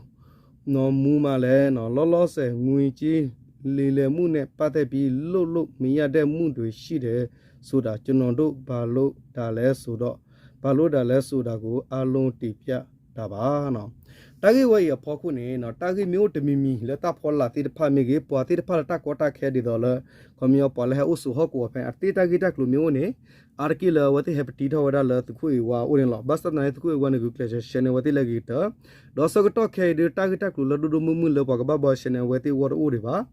နော် မူမှာလည်းနော် လောလောဆယ် ငွေကြေးလိမ်လည်မှုနဲ့ ပတ်သက်ပြီး လုပ်လို့မရတဲ့မှုတွေ ရှိတယ်ဆိုတာ ကျွန်တော်တို့ ဘာလို့တာလဲဆိုတော့ ဘာလို့တာလဲဆိုတာကို အားလုံးတင်ပြတာပါနော်. တၢ်ဂ့ၢ်ဝဲအံၤအဖီခိၣ်န့ၣ် တၢ်ဂ့ၢ်မ့ၢ်အိၣ်တမံၤမံၤ လၢတၢ်ဖီလာ်သ့ၣ်တဖၣ်မ့ၢ်ဂ့ၤ, ပှၤသ့ၣ်တဖၣ်လၢတၢ်ကီတၢ်ခဲဒ်သိးလၢ ခီပညီပှၤလၢဟဲအိၣ်ဆိးဟီၣ်ကဝီၤဖဲအသ့ၣ်တၢ်ဂ့ၢ်တၢ်ကျိၤမ့ၢ်အိၣ်န့ၣ် အါတက့ၢ်လၢအဝဲသ့ၣ်ဟဲပတံထီၣ်ဝဲဒၣ်လၢသုးခိၣ်အ့ဝါအအိၣ်န့ၣ်လီၤ. ဘၣ်ဆၣ်သနာ်က့ သုးခိၣ်အ့ဝါန့ၣ် ဂုာ်ကျဲးစၢး share န့ၢ် အဝဲသ့ၣ်လၢအဂ့ၤကတၢၢ်, ဒီးဆၢကတီၢ်ခဲအံၤဒုး တၢ်ဂ့ၢ်တၢ်ကျိၤလၢဒိၣ်ဒိၣ်မုၢ်မုၢ်လၢပှၤကဘၣ်ဘှီ share န့ၢ် အဝဲသ့ၣ်အဂီၢ်တအိၣ်ဒံးဘၣ်.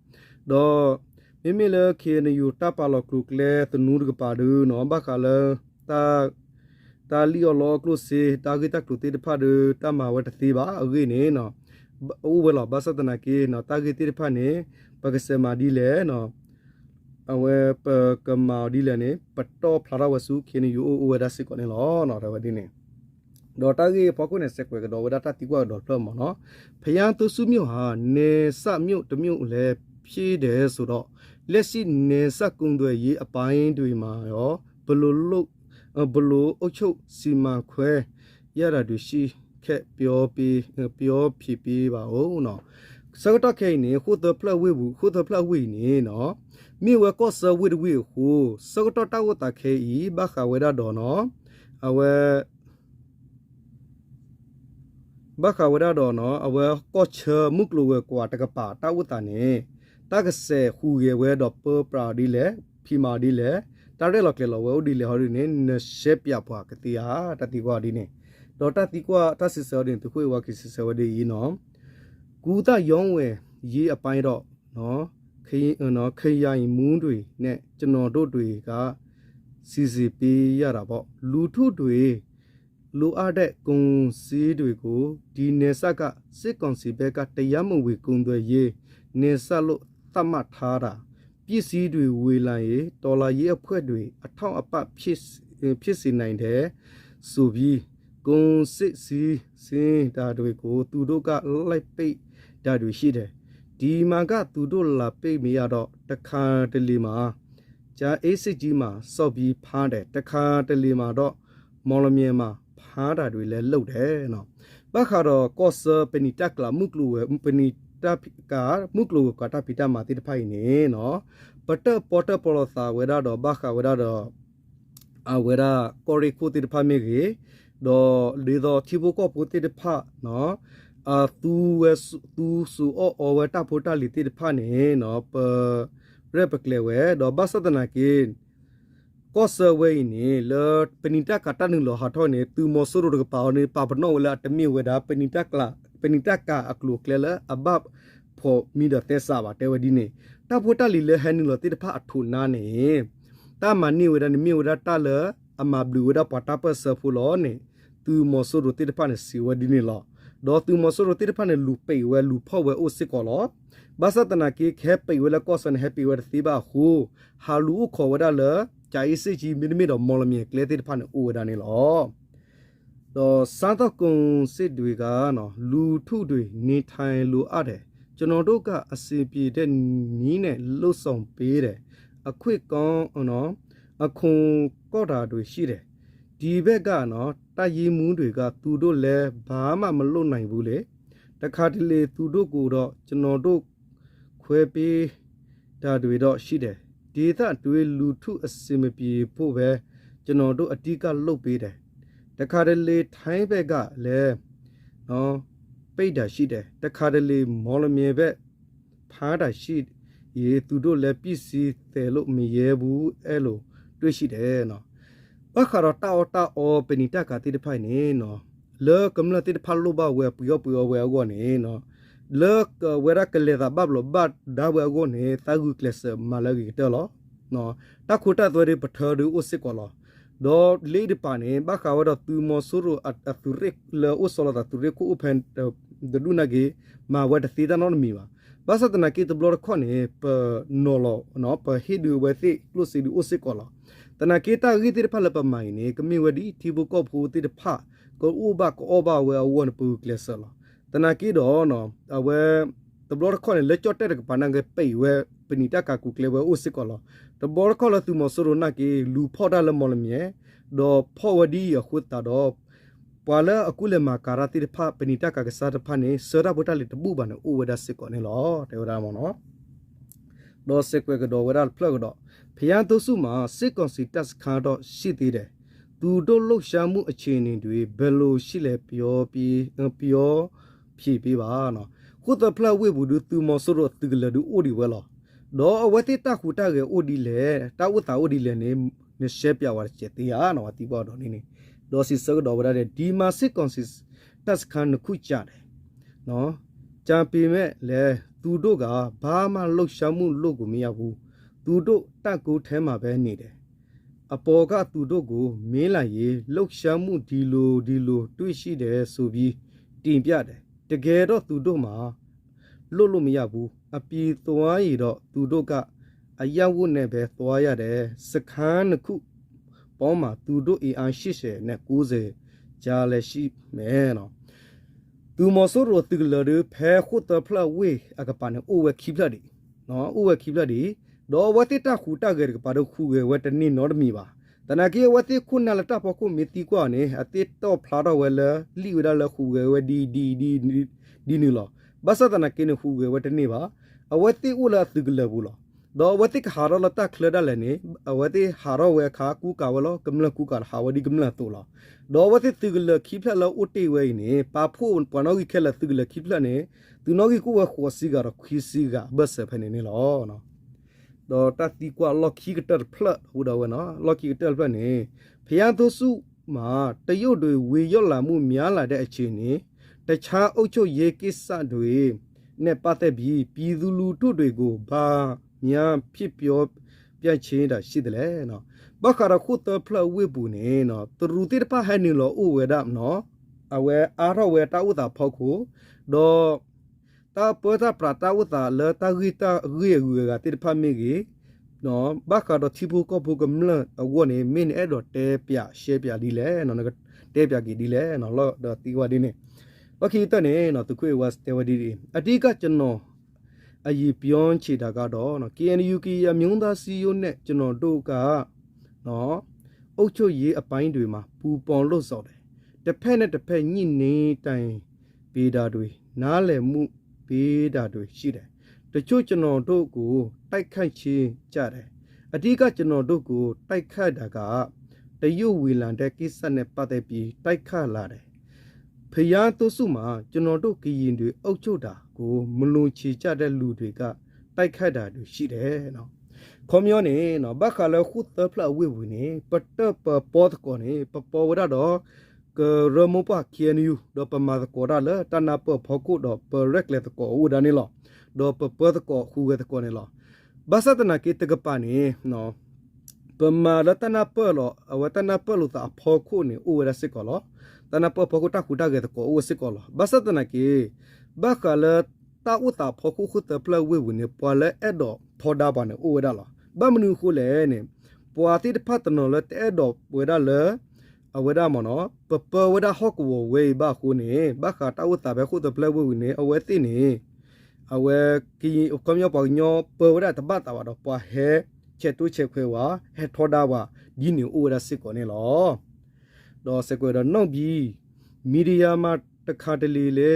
ဒီး မ့မ့ၢ်လၢ ခ့ၣ်အဲၣ်ယူၣ် တၢ်ပာ်လီၤကျိၤကျဲသနူတကပၤဒုးနီၤ ဘၣ်ဃးလၢ တၢ် တၢ်လံၣ်အီၣ်လီအီၣ်ကျိၣ်စ့ တၢ်ဂ့ၢ်တၢ်ကျိၤသ့ၣ်တဖၣ်ဒီး တၢ်မၤဝဲတသ့ဘၣ်အဂ့ၢ်န့ၣ် အိၣ်ဝဲလီၤ. ဘၣ်ဆၣ်သနာ်က့ တၢ်ဂ့ၢ်သ့ၣ်တဖၣ်န့ၣ် ပကစဲးမၤဒ်လဲၣ်နီၤ အဝဲပကမၤအီၤဒ်လဲၣ်န့ၣ် ပတီၢ်ဖျါထီၣ်ဝဲဆူ ခ့နယူၣ် အိၣ်ဝဲဒၣ်စ့ၢ်ကီးန့ၣ်လီၤ. တဲဝဲဒ်န့ၣ် ဒီးတၢ်ဂ့ၢ်အဖီခိၣ်န့ၣ် စဲးကွဲးကဒီးဝဲဒၣ်တၢ်သံကွၢ်ကဒီးတဖျၢၣ်မးနီၤ. ဘုရားသုံးဆူမြို့ဟာ နယ်စပ်မြို့တစ်မြို့လည်းဖြစ်တယ်ဆိုတော့ လက်ရှိနယ်စပ်ကုန်သွယ်ရေးအပိုင်းတွေမှာရော ဘယ်လိုလုပ် ဘယ်လိုအုပ်ချုပ်စီမံခွင့်ရတာတွေရှိခဲ့ပါဦးနော်. ဆၢကတီၢ်ခဲအံၤန့ၣ် ဃိၣ်သၢဖျၢၣ်အဝ့ၢ်ပူၤ ဃိၣ်သၢဖျၢၣ်အဝ့ၢ်အံၤန့ၣ်နီၤ မ့ၢ်ဝဲကီၢ်ဆၢဝ့ၢ်တဝ့ၢ်အဃိ ဆၢကတီၢ်တၢ်အိၣ်သးခဲအံၤ ဘၣ်ဃးဝဲဒၣ်ဒီးနီၤ အဝဲ ဘၣ်ဃးဝဲဒၣ်ဒီးနီၤ အဝဲကီၢ်ဆၢမုၢ်ကျိၤဝဲၤကွာ်တကပၤတၢ်အိၣ်သးန့ၣ် တၢ်ကစဲးဟူးဂဲၤဝဲဒီးပၢပြးဒ်လဲၣ် ဖံးမၤဒ်လဲၣ် တၢ်ရဲၣ်လီၤကျဲၤလီၤဝဲအိၣ်ဒ်လဲၣ်ဟီဒ်န့ၣ် နရှဲပၠးပှၤကသ့ဧါ တၢ်သံကွၢ်ဒ်န့ၣ် ဒီးတၢ်သံကွၢ်တၢ်စံးဆၢဒ်န့ၣ် သုးခိၣ်အဝါက့ၤစံးဆၢဝဲဒ်အံၤနီၤ ကူသၣ်ရောင်းဝယ်ရေးအပိုင်းတော့ ခရိုင်မှူးတွေနဲ့ ကျွန်တော်တို့တွေက စီစဉ်ပေးရတာပေါ့။ လူထုတွေ လိုအပ်တဲ့ကုန်စည်တွေကို ဒီနယ်စပ်က စစ်ကောင်စီဘက်က တရားမဝင်ကုန်သွယ်ရေးနယ်စပ်လို့ သတ်မှတ်ထားတာ ပစ္စည်းတွေဝင်လာရင် တော်လှန်ရေးအဖွဲ့တွေ အထောက်အပံ့ဖြစ် ဖြစ်စေနိုင်တယ်ဆိုပြီး ကုန်စည်စီးဆင်းတာတွေကို သူတို့က လိုက်ပိတ်တာတွေရှိတယ်။ ဒီမှာက သူတို့လာပိတ်မရတော့ တခါတလေမှာ ကြာအင်းဆိပ်ကြီးမှာ စောင့်ပြီးဖမ်းတယ်။ တခါတလေမှာတော့ မော်လမြိုင်မှာ ဖမ်းတာတွေလည်းလုပ်တယ်နော်. ဘၣ်ဃးဒီးကီၢ်ဆၢပနံာ်တၢ်ကျါ မုၢ်ကျိၤဝဲၤ ပနံာ်တၢ်ကၤ မုၢ်ကျိၤဝဲၤကွာ်တၢ်ဖံးတၢ်မၤသ့ၣ်တဖၣ်အံၤန့ၣ်နီၤ ပတၢၣ်ပီတၢၣ်ပီလိာ်သးဝဲဒၣ်ဒီး ဘၣ်ဃးဝဲဒၣ်ဒီး အဝဲဒၣ်ကီၢ်ရ့ၣ်ခိၣ်သ့ၣ်တဖၣ်မ့ၢ်ဂ့ၤ, ဒီးဒ်သိးထံဖိကီၢ်ဖိသ့ၣ်တဖၣ် အသူဝဲ သူစူးအီၣ်အီဝဲတၢ်ဖိတၢ်လံၤသ့ၣ်တဖၣ်န့ၣ်နီၤ ပ ရဲၣ်ပကျဲၤဝဲ ဒီးဘၣ်ဆၣ်သနာ်က့ ကီၢ်ဆၢဝဲအံၤန့ၣ် လၢပနံာ်တၢ်ကၤတၢ်နုာ်လီၤဟးထီၣ်န့ၣ် သုးမီၤစိရိၤတကပၤအီၤန့ၣ် ပာ်ပနီၣ်ဝဲလၢအတမ့ၢ်ဝဲဒၣ် ပနံာ်တၢ်ကၤအကျိၤအကျဲလၢအဘၣ်ဖှီၣ်မံဒီးသဲစးဘၣ် တဲဝဲဒ်န့ၣ်, တၢ်ဖိတၢ်လံၤလၢဟဲနုာ်လီၤသ့ၣ်တဖၣ်အထိးနါန့ၣ် တၢ်မၤန့ၢ်ဝဲဒၣ်န့ၣ် မ့ၢ်ဝဲဒၣ်တၢ်လၢအမၤဘျုးဝဲဒၣ်ပှၤတၢ်ပၢၢ်ဆၢဖိလီၤန့ၣ် သုးမီၤစိရိၤသ့ၣ်တဖၣ်န့ၣ် စံးဝဲဒ်န့ၣ်လီၤ. ဒီးသုးမီၤစိရိၤသ့ၣ်တဖၣ်န့ၣ် လူၤပိတ်ဝဲလူၤဖီၣ်ဝဲအိၣ်စ့ၢ်ကီးလီၤ. ဘၣ်ဆၣ်သနာ်က့ ကဟဲပိတ်ဝဲလၢကီၢ်ဆၢန့ၣ် ဟဲပိတ်ဝဲတသ့ဘၣ်အဃိ ဟးလူၤအိၣ်ခိးဝဲဒၣ်လၢ ကြာအင်းဆိပ်ကြီး မ့တမ့ၢ်ဒီး မော်လမြိုင်ကျဲသ့ၣ်တဖၣ်န့ၣ် အိၣ်ဝဲဒၣ်န့ၣ်လီၤ. ဒီးစားသောက်ကုန်စည်တွေက လူထုတွေ နေထိုင်လိုအပ်တယ်။ ကျွန်တော်တို့က အဆင်ပြေတဲ့နည်းနဲ့ လုပ်ဆောင်ပေးတယ်။ အခွင့်ကောင်း အခွန်ကောက်တာတွေရှိတယ်။ ဒီဘက်ကနော် တပ်ရင်းမှူးတွေက သူတို့လည်း ဘာမှမလုပ်နိုင်ဘူးလေ။ တခါတလေ သူတို့ကိုတော့ ကျွန်တော်တို့ ခွဲပေးတာတွေတော့ရှိတယ်။ ဒေသတွင်းလူထုအဆင်မပြေဖို့ပဲ ကျွန်တော်တို့အဓိကလုပ်ပေးတယ်။ တခါတလေထိုင်းဘက်ကလည်း ပိတ်တာရှိတယ်။ တခါတလေမော်လမြိုင်ဘက်ဖမ်းတာရှိရင် သူတို့လည်းပစ္စည်းသယ်လို့မရဲဘူး အဲ့လိုတွေ့ရှိတယ်နော်. ဘၣ်ဃးဒီးတၢ်အီၣ်တၢ်အီပနံာ်တၢ်ကၤသ့ၣ်တဖၣ်အံၤန့ၣ်နီၤ, လၢကမျၢၢ်သ့ၣ်တဖၣ်လိၣ်ဘၣ်ဝဲပှ့ၤအီၣ်ပှ့ၤအီဝဲအဂီၢ်န့ၣ်နီၤ, လၢကဝဲဒၣ်ကလဲၤသးဘၣ်ဘျီးဘၣ်ဒါဝဲအဂီၢ်န့ၣ် သးဂုာ်ကျဲးစၢးမၤလၢအဂ့ၤကတၢၢ်လီၤ. တၢ်ခိတၢ်သွဲဒ်ပထၢဒ်အိၣ်စ့ၢ်ကီးလီၤ. ဒီးလၢတပၤန့ၣ် ဘၣ်ဃးဝဲဒီးသုးမီၤစိရိၤအသုးရ့ၣ်လၢအိၣ်ဆီလီၤသးသုးရ့ၣ်ခိၣ်အိၣ်ဖဲတဒူၣ်နာ်က့ မၤဝဲတသ့တၢ်နီတမံၤဘၣ်. ဘၣ်ဆၣ်သနာ်က့တဘျီတခီၣ်န့ၣ် ပနီၤလီၤ ပဟ့ၣ်ဒုးအဝဲသ့ၣ်ကျိၣ်စ့ဒုးအိၣ်စ့ၢ်ကီးလီၤ. သနာ်က့တၢ်ဂ့ၢ်သ့ၣ်တဖၣ်လၢပမၤအံၤန့ၣ် ကမ့ၢ်ဝဲဒ်ထံဖိကီၢ်ဖိသ့ၣ်တဖၣ် ကအိၣ်ဘၣ်ကအီၣ်ဘၣ်ဝဲအဂီၢ်န့ၣ် ပဂုာ်ကျဲးစၢးလီၤ. သနာ်က့ဒီး အဝဲ တဘျီတခီၣ်န့ၣ် လၢကၠီၣ်တဲၣ်တကပၤနာ်က့ ပိတ်ဝဲ ပနံာ်တၢ်ကၤကူၤကျဲဝဲအိၣ်စ့ၢ်ကီးလီၤ. တဘျီတခီၣ်လၢသုးမီၤစိရိၤနာ်က့ လူၤဖီၣ်တၢ်လၢမီၣ်လမၠဲၣ် ဒီးဖီၣ်ဝဲဒ်အံၤအဃိသတးဒီး ပှၤလၢအကူၣ်လဲၤမၤကၤတၢ်သ့ၣ်တဖၣ် ပနံာ်တၢ်ကၤကစၢ်တဖၣ်န့ၣ် ဆှၢတၢ်ဖိတၢ်လံၤတဘူၣ်ဘၣ်န့ၣ် အိၣ်ဝဲဒၣ်စ့ၢ်ကီးန့ၣ်လီၤ တဲဝဲဒၣ်မ့ၢ်နီၤ. ဒီးစဲးကွဲးကဒီးဝဲဒၣ်တဖျၢၣ်ကဒီး ဘုရားသုံးဆူမှာ စစ်ကောင်စီတပ်စခန်းတော့ရှိသေးတယ်။ သူတို့လှုပ်ရှားမှုအခြေအနေတွေ ဘယ်လိုရှိလဲပြောပြ ပြောဖြေပေးပါနော်. ဃိၣ်သၢဖျၢၣ်ဝ့ၢ်ပူၤဒုး သုးမီၤစိရိၤအသုးကလၢၤဒုးအိၣ်ဒံးဝဲလီၤ. ဒီးအဝဲသ့ၣ်တၢ်ဟူးတၢ်ဂဲၤအိၣ်ဒ်လဲၣ် တၢ်အိၣ်သးအိၣ်ဒ်လဲၣ်န့ၣ် နရှဲပၠးဝဲတစဲးသ့ဧါနီၤ ဝဲသံကွၢ်ကဒီးန့ၣ်န့ၣ်. ဒီးစံးဆၢကဒီးဝဲဒၣ် ဒီမှာ စစ်ကောင်စီတပ်စခန်းနှစ်ခုကျတယ် ကျန်ပေမဲ့လည်း သူတို့က ဘာမှလှုပ်ရှားမှုလုပ်ကိုမရဘူး။ သူတို့တပ်ကုန်းထဲမှာပဲနေတယ်။ အပေါ်ကသူတို့ကိုမေးလိုက်ရင် လှုပ်ရှားမှုဒီလိုဒီလိုတွေ့ရှိတယ်ဆိုပြီးတင်ပြတယ်။ တကယ်တော့သူတို့မှာ လုပ်လို့မရဘူး။ အပြင်သွားရင်တော့သူတို့က အရပ်ဝတ်နဲ့ပဲသွားရတယ်၊ စခန်းနှစ်ခုပေါင်းမှာ သူတို့အင်အားရှစ်ဆယ်နဲ့ကိုးဆယ်ကြားလည်းရှိမယ်နော်။ သုးမီၤစိရိၤသုးကလၢၤဒီး ဖဲဃိၣ်သၢဖျၢၣ်ဝ့ၢ်အကပၤန့ၣ် အိၣ်ဝဲခံဖျၢၣ်ဒံး, အိၣ်ဝဲခံဖျၢၣ်ဒံး, ဒီးအဝဲသ့ၣ်တၢ်ဟူးတၢ်ဂဲၤတကပၤဒီး ဟူးဂဲၤဝဲတန့ၢ်နီတမံၤဘၣ်. သနာ်က့ အဝဲသ့ၣ်ခိၣ်နၢ်လၢတၢ်ဖီခိၣ်မ့ၢ်သံကွၢ်န့ၣ် အသ့ၣ်တီၣ်ဖျါထီၣ်ဝဲလၢ လံၣ်ဝဲဒၣ်လၢဟူးဂဲၤဝဲဒ် ဒ် ဒ် ဒ်နုၤလီၤ. ဘၣ်ဆၣ်သနာ်က့န့ၣ် ဟူးဂဲၤဝဲတန့ၢ်ဘၣ်. အဝဲသ့ၣ်အိၣ်လၢအသုးကလၢၤပူၤလီၤ. ဒီးအဝဲသ့ၣ်ကဟးထီၣ်လၢတၢ်ချၢဒၣ်လဲာ်န့ၣ် အဝဲသ့ၣ်ဟးထီၣ်ဝဲအခါ ကူကၤဝဲလီၤ. ကမျၢၢ်ကူကၤဟးဝဲဒ်ကမျၢၢ်အသိးလီၤ. ဒီးအဝဲသ့ၣ်သုးကလၢၤခံဖျၢၣ်လၢအိၣ်တ့ၢ်ဝဲအံၤန့ၣ် ပာ်ဖှိၣ်ပှၤနီၣ်ဂံၢ်ခဲလၢာ်သုးကလၢၤခံဖျၢၣ်န့ၣ် သုးနီၣ်ဂံၢ်ကအိၣ်ဝဲဃိးဆံဂၤဒီးခွံဆံဂၤအဘၢၣ်စၢၤဖဲန့ၣ်န့ၣ်လီၤ. ဒီးတၢ်သံကွၢ်လီၢ်ခံကတၢၢ်တဖျၢၣ်အိၣ်ဒၣ်ဝဲနီၤ, လီၢ်ခံကတၢၢ်တဖျၢၣ်န့ၣ် ဖယန်းသိမ်းစုမှာ တရုတ်တွေဝင်ရောက်လာမှုများလာတဲ့အချိန်နဲ့ တခြားအုပ်ချုပ်ရေးကိစ္စတွေနဲ့ပတ်သက်ပြီး ပြည်သူလူထုတွေကို ဘာများဖြစ်ပြောပြခြင်းတာရှိသလဲ ဘၣ်ဃးဒီးဃိၣ်သၢဖျၢၣ်ဝ့ၢ်ပူၤန့ၣ် တရူးသ့ၣ်တဖၣ်ဟဲနုာ်လီၤအိၣ်ဝဲဒၣ်နီၤ, အဝဲအါထီၣ်ဝဲတၢ်အိၣ်သးဖီခိၣ်, ဒီး တၢ်ပၢတၢ်ပြးတၢ်အိၣ်သးလၢတၢ်ဂ့ၢ်တၢ်ဂ့ၢ်အဂုၤအဂၤသ့ၣ်တဖၣ်မ့ၢ်ဂ့ၤ, ဘၣ်ဃးဒီးထံဖိကီၢ်ဖိကမျၢၢ်အဂီၢ်န့ၣ် မ့ၢ်နအဲၣ်ဒိးတဲပၠးရှဲပၠးဒ်လဲၣ်, နကတဲပၠးက့ၤဒ်လဲၣ်, ဒီးသံကွၢ်ဒ်န့ၣ်, လီၢ်ခံကတၢၢ်န့ၣ် သုးခိၣ်အဲၣ်ဝါတဲဝဲဒ်အံၤ, အဓိကကျွန်တော် အရင်ပြောချင်တာကတော့ KNU ကရင်အမျိုးသားစည်းရုံးနဲ့ ကျွန်တော်တို့က နော် အုပ်ချုပ်ရေးအပိုင်းတွေမှာ ပူးပေါင်းလုပ်ဆောင်တယ်။ တစ်ဖက်နဲ့တစ်ဖက် ညှိနှိုင်းတိုင်ပင်တာတွေ နားလည်မှုပေးတာတွေရှိတယ်။ တချို့ကျွန်တော်တို့ကို တိုက်ခိုက်ချင်ကြတယ်။ အဓိက ကျွန်တော်တို့ကို တိုက်ခိုက်တာက တရုတ်ဝင်လာတဲ့ကိစ္စနဲ့ပတ်သက်ပြီး တိုက်ခိုက်လာတယ်။ ဘုရားသုံးဆူမှာ ကျွန်တော်တို့ကရင်တွေအုပ်ချုပ်တာကို မလိုချင်ကြတဲ့လူတွေက တိုက်ခိုက်တာတွေရှိတယ်နော်. ခီပညီန့ၣ် ဘၣ်ဃးလၢဃိၣ်သၢဖျၢၣ်အဝ့ၢ်ပူၤန့ၣ် ပတၢၢ်ပပီသကိးန့ၣ် ပပီဝဲဒၣ်ဒီး ကရၢမိၢ်ပှၢ် KNU ဒီးပမၤသကိးတၢ်လၢတၢ်နၢ်ပၢၢ်အဖီခိၣ် ဒီးပရဲၣ်ကျဲၤသကိးအိၣ်ဝဲဒၣ်န့ၣ်လီၤ. ဒီးပပၢသကိးဟူးဂဲၤသကိးန့ၣ်လီၤ. ဘၣ်ဆၣ်သနာ်က့တကပၤန့ၣ် ပမၤလၢတၢ်နၢ်ပၢၢ်လီၤ, အဝဲတၢ်နၢ်ပၢၢ်လိာ်သးအဖီခိၣ်န့ၣ် အိၣ်ဝဲဒၣ်စ့ၢ်ကီးလီၤ. တၢ်နၢ်ပၢၢ်ဖီခိၣ်တၢ်ဟူးတၢ်ဂဲၤသကိးအိၣ်ဝဲစ့ၢ်ကီးလီၤ. ဘၣ်ဆၣ်သနာ်က့ ဘၣ်ဃးလၢတၢ်အိၣ်သးဖီခိၣ်ဃိၣ်သၢဖျၢၣ်ဝ့ၢ်ပူၤန့ၣ် ပှၤလၢအဲၣ်ဒိးထီဒါပှၤန့ၣ်အိၣ်ဝဲဒၣ်လီၤ. ဘၣ်မနုၤအဃိလဲၣ်န့ၣ် ပှၤသ့ၣ်တဖၣ်တနီၤလၢတအဲၣ်ဒိးဝဲဒၣ်လၢ အဝဲဒၣ်မ့ၢ်နီၤ ပပၢဝဲဒၣ်ဟီၣ်ကဝီၤဝဲအံၤဘၣ်အဃိန့ၣ် ဘၣ်ဃးတၢ်အိၣ်သးဖဲဃိၣ်သၢဖျၢၣ်ဝ့ၢ်ပူၤန့ၣ် အဝဲသ့ၣ်န့ၣ် အဝဲ ခီပညီပှၤကညီပၢဝဲဒၣ်တဘၣ်သးဘၣ်ဒီး ပှၤဟဲဆဲးတိဆဲးခွဲးဝဲ ဟဲထီဒါဝဲ ဒ်န့ၣ်အိၣ်ဝဲဒၣ်စ့ၢ်ကီးန့ၣ်လီၤ. ဒီးစဲးကွဲးဒီး နောက်ပြီး မီဒီယာမှာ တခါတလေလဲ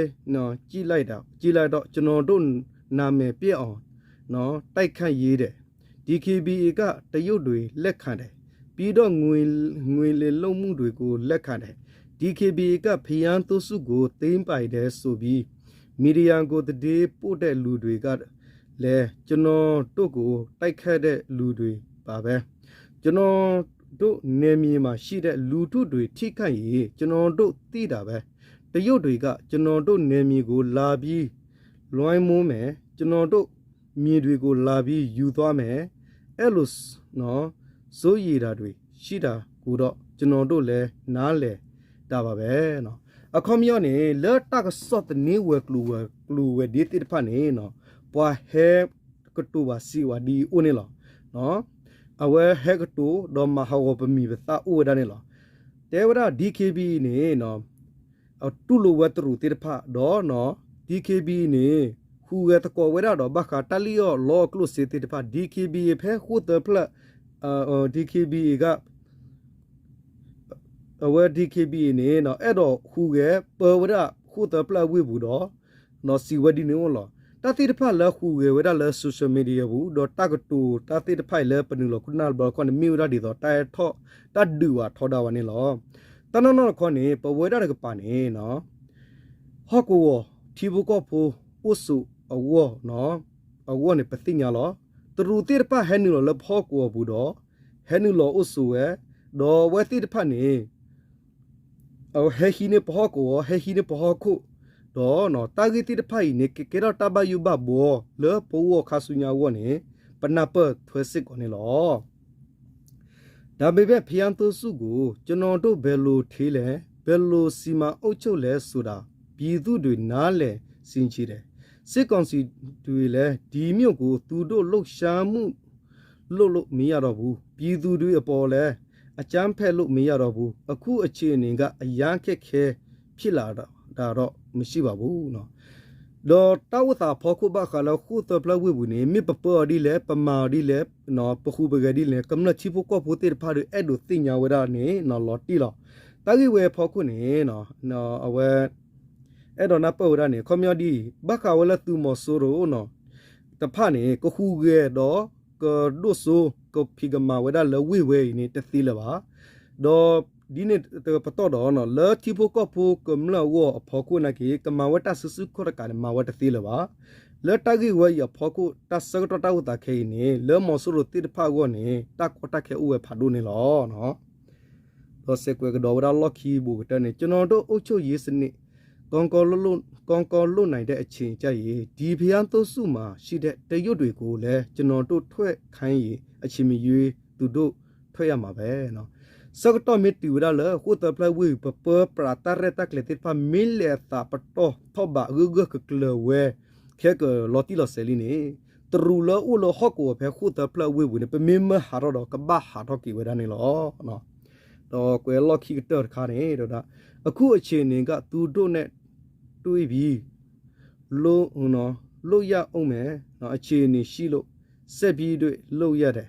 ကြည့်လိုက်တာ ကြည့်လိုက်တော့ ကျွန်တော်တို့ နာမည်ပျက်အောင် တိုက်ခိုက်ရေးတယ်။ ဒီခေတ်ဘီအက တရုတ်တွေလက်ခံတယ်။ ပြီးတော့ ငွေ ငွေလိမ်လုပ်မှုတွေကို လက်ခံတယ်။ ဒီခေတ်ဘီအက ဘုရားသုံးဆူကို သိမ်းပိုက်တယ်ဆိုပြီး မီဒီယာကို သတင်းပို့တဲ့လူတွေကလည်း ကျွန်တော်တို့ကို တိုက်ခိုက်တဲ့လူတွေပါပဲ။ ကျွန်တော်တို့နယ်မြေမှာရှိတဲ့ လူထုတွေ ထိခိုက်ရင် ကျွန်တော်တို့သိတာပဲ။ တရုတ်တွေက ကျွန်တော်တို့နယ်မြေကို လာပြီး လွှမ်းမိုးမယ်။ ကျွန်တော်တို့မြေတွေကို လာပြီး ယူသွားမယ်။ အဲ့လိုနော် စိုးရိမ်တာတွေ ရှိတာကိုတော့ ကျွန်တော်တို့လည်း နားလည်တာပါပဲနော်. အခီပညီန့ၣ် လၢတၢ်ကစီၣ်သန့ဝဲၤကျိၤဝဲၤကျိၤဝဲၤဒ့သ့ၣ်တဖၣ်န့ၣ် ပှၤဟဲကတိၤဘၣ်စံးဝဲဒ်အံၤအိၣ်န့ၣ်လီၤ. အဝဲဟဲကတိၤ ဒီးမၤဟးဂီၤပမံၤပသၣ်အိၣ်ဝဲဒၣ်န့ၣ်လီၤ. တဲဝဲဒၣ် DKBA န့ၣ် တူၢ်လိာ်ဝဲတရူးသ့ၣ်တဖၣ် ဒီး DKBA န့ၣ် ဟူးဂဲၤသကိးဝဲဒၣ်ဒီး ဘၣ်ဃးတၢ်လံၣ်အီၣ်လီအီၣ်ကျိၣ်စ့သ့ၣ်တဖၣ် DKBA ဖဲဃိၣ်သၢဖျၢၣ် DKBA က အဝဲ DKBA န့ၣ် အဲၣ်ဒိးဟူးဂဲၤပၢဝဲဒၣ်ဃိၣ်သၢဖျၢၣ်အဝ့ၢ်ပူၤဒီး စံးဝဲဒ်န့ၣ်အိၣ်လီၤ. တၢ်သ့ၣ်တဖၣ်လၢဟူးဂဲၤဝဲဒၣ်လၢ social media ပူၤ ဒီးတၢ်ကတိၤတၢ်သ့ၣ်တဖၣ်အံၤလၢပနုာ်လီၤခိၣ်နၢ်ဘျီတခီန့ၣ် မ့ၢ်ဝဲဒၣ်ဒ်သိး တၢ်အဲၣ်ထီၣ် တၢ်ဒုးဘၣ်ထီဒါဝဲန့ၣ်လီၤ. တၢ်နီၢ်နီၢ်တခီန့ၣ် ပဝဲဒၣ်တကပၤန့ၣ် ဟီၣ်ကဝီၤထံဖိကီၢ်ဖိအိၣ်ဆိးအဂီၢ် အဂီၢ်န့ၣ် ပသ့ၣ်ညါလီၤ. တရူးသ့ၣ်တဖၣ်ဟဲနုာ်လီၤလၢပဟီၣ်ကဝီၤပူၤဒီး ဟဲနုာ်လီၤအိၣ်ဆိးဝဲ, ဒီးအဝဲသ့ၣ်တဖၣ်န့ၣ် အဝဲဟဲဟံးန့ၢ်ပဟီၣ်ကဝီၤ ဟဲဟံးန့ၢ်ပဟီၣ်ခိၣ်, ဒီးတၢ်ဂ့ၢ်သ့ၣ်တဖၣ်အံၤန့ၣ် ကကဲထီၣ်တၢ်ဘၣ်ယိၣ်ဘၣ်ဘှီလၢပဂီၢ်ခါဆူညါအဂီၢ်န့ၣ် ပနၢ်ပၢၢ်ထွဲစ့ၢ်ကီးန့ၣ်လီၤ. ဒါပေမဲ့ ဘုရားသုံးဆူကို ကျွန်တော်တို့ ဘယ်လိုထိန်းလဲ၊ ဘယ်လိုစီမံအုပ်ချုပ်လဲဆိုတာ ပြည်သူတွေ နားလည်စေချင်တယ်။ စစ်ကောင်စီတွေလည်း ဒီမြို့ကို သူတို့လှုပ်ရှားမှု လုပ်လို့မရတော့ဘူး, ပြည်သူတွေအပေါ်လည်း အကြမ်းဖက်လို့မရတော့ဘူး, အခုအခြေအနေက အရမ်းခက်ခဲဖြစ်လာတာတော့ မရှိပါဘူး. ဒီးတၢ်အိၣ်သးအဖီခိၣ်ဘၣ်ဃးလၢဃိၣ်သၢဖျၢၣ်ဝ့ၢ်ပူၤန့ၣ် မ့ၢ်ပပၢအီၤဒ်လဲၣ်, ပမၤအီၤဒ်လဲၣ်, ပဃုာ်ပဂဲၤဒ်လဲၣ်, ကမျၢၢ်ထံဖိကီၢ်ဖိသ့ၣ်တဖၣ်ဒီး အဲၣ်ဒိးသ့ၣ်ညါဝဲဒၣ်န့ၣ် လီၤတံၢ်လီၤ. တၢ်ဂ့ၢ်ဝဲအဖီခိၣ်န့ၣ် အဝဲ အဲၣ်ဒိးနၢ်ပၢၢ်ဝဲဒၣ်န့ၣ် ခီပညီဒ်အံၤ, ဘၣ်ဃးဝဲလၢသုးမီၤစိရိၤ တဖၣ်န့ၣ် ကဟူးဂဲၤဒီး ကဒိၣ်စိ ကဖံးကမၤဝဲဒၣ်လၢဝ့ၢ်ဝဲအံၤန့ၣ် တသ့လၢၤဘၣ်. ဒီးဒ်န့ၣ်တကပတီၢ်ဒီး လၢထံဖိကီၢ်ဖိကမျၢၢ်အဂီၢ်အဖီခိၣ်နာ်က့ ကမၤဝဲတၢ်စုဆူၣ်ခီၣ်တကးန့ၣ် မၤဝဲတသ့လၢၤဘၣ်. လၢတၢ်ဂ့ၢ်ဝဲအံၤအဖီခိၣ် တၢ်ဆၢကတီၢ်တၢ်အိၣ်သးခဲအံၤန့ၣ် လၢမီၤစိရိၤသ့ၣ်တဖၣ်အဂီၢ်န့ၣ် တၢ်ကီတၢ်ခဲအိၣ်ဝဲဖးဒိၣ်န့ၣ်လီၤ. ဒီးစဲးကွဲးကဒီးဝဲဒၣ်လီၢ်ခံဘိးကတၢၢ်န့ၣ် ကျွန်တော်တို့အုပ်ချုပ်ရေးစနစ် ကောင်းကောင်းလုပ်နိုင်တဲ့အချိန်ကျရင် ဒီဘုရားသုံးဆူမှာရှိတဲ့တရုတ်တွေကိုလည်း ကျွန်တော်တို့ထွက်ခိုင်းရင် အချိန်မရွေးသူတို့ထွက်ရမှာပဲ. ဆၢကတီၢ်မ့ၢ်တုၤဝဲဒၣ်လၢ ဃိၣ်သၢဖျၢၣ်ဝ့ၢ် ပပၢပြးတၢ်ရဲၣ်တၢ်ကျဲၤသ့ၣ်တဖၣ် မ့ၢ်လဲၤအသးပတီၢ်ထီၣ်ဘးဂၢၢ်ဂၢၢ်ကျၢၤကျၢၤဝဲ ခဲကလီၤတံၢ်လီၤဆဲးလံန့ၣ် တရူးလၢအိၣ်လၢဟီၣ်ကဝီၤဖဲဃိၣ်သၢဖျၢၣ်ဝ့ၢ်ပူၤန့ၣ် ပမ့ၢ်မၢဟးထီၣ်ဒီး ကဘၣ်ဟးထီၣ်က့ၤဝဲဒၣ်န့ၣ်လီၤ. ဒီးကွဲးလီၢ်ခံကတၢၢ်တခါန့ၣ် ဒီး အခုအခြေအနေက သူတို့နဲ့တွေ့ပြီး လုပ်ရဦးမယ်, အခြေအနေရှိလို့ ဆက်ပြီးလုပ်ရတယ်,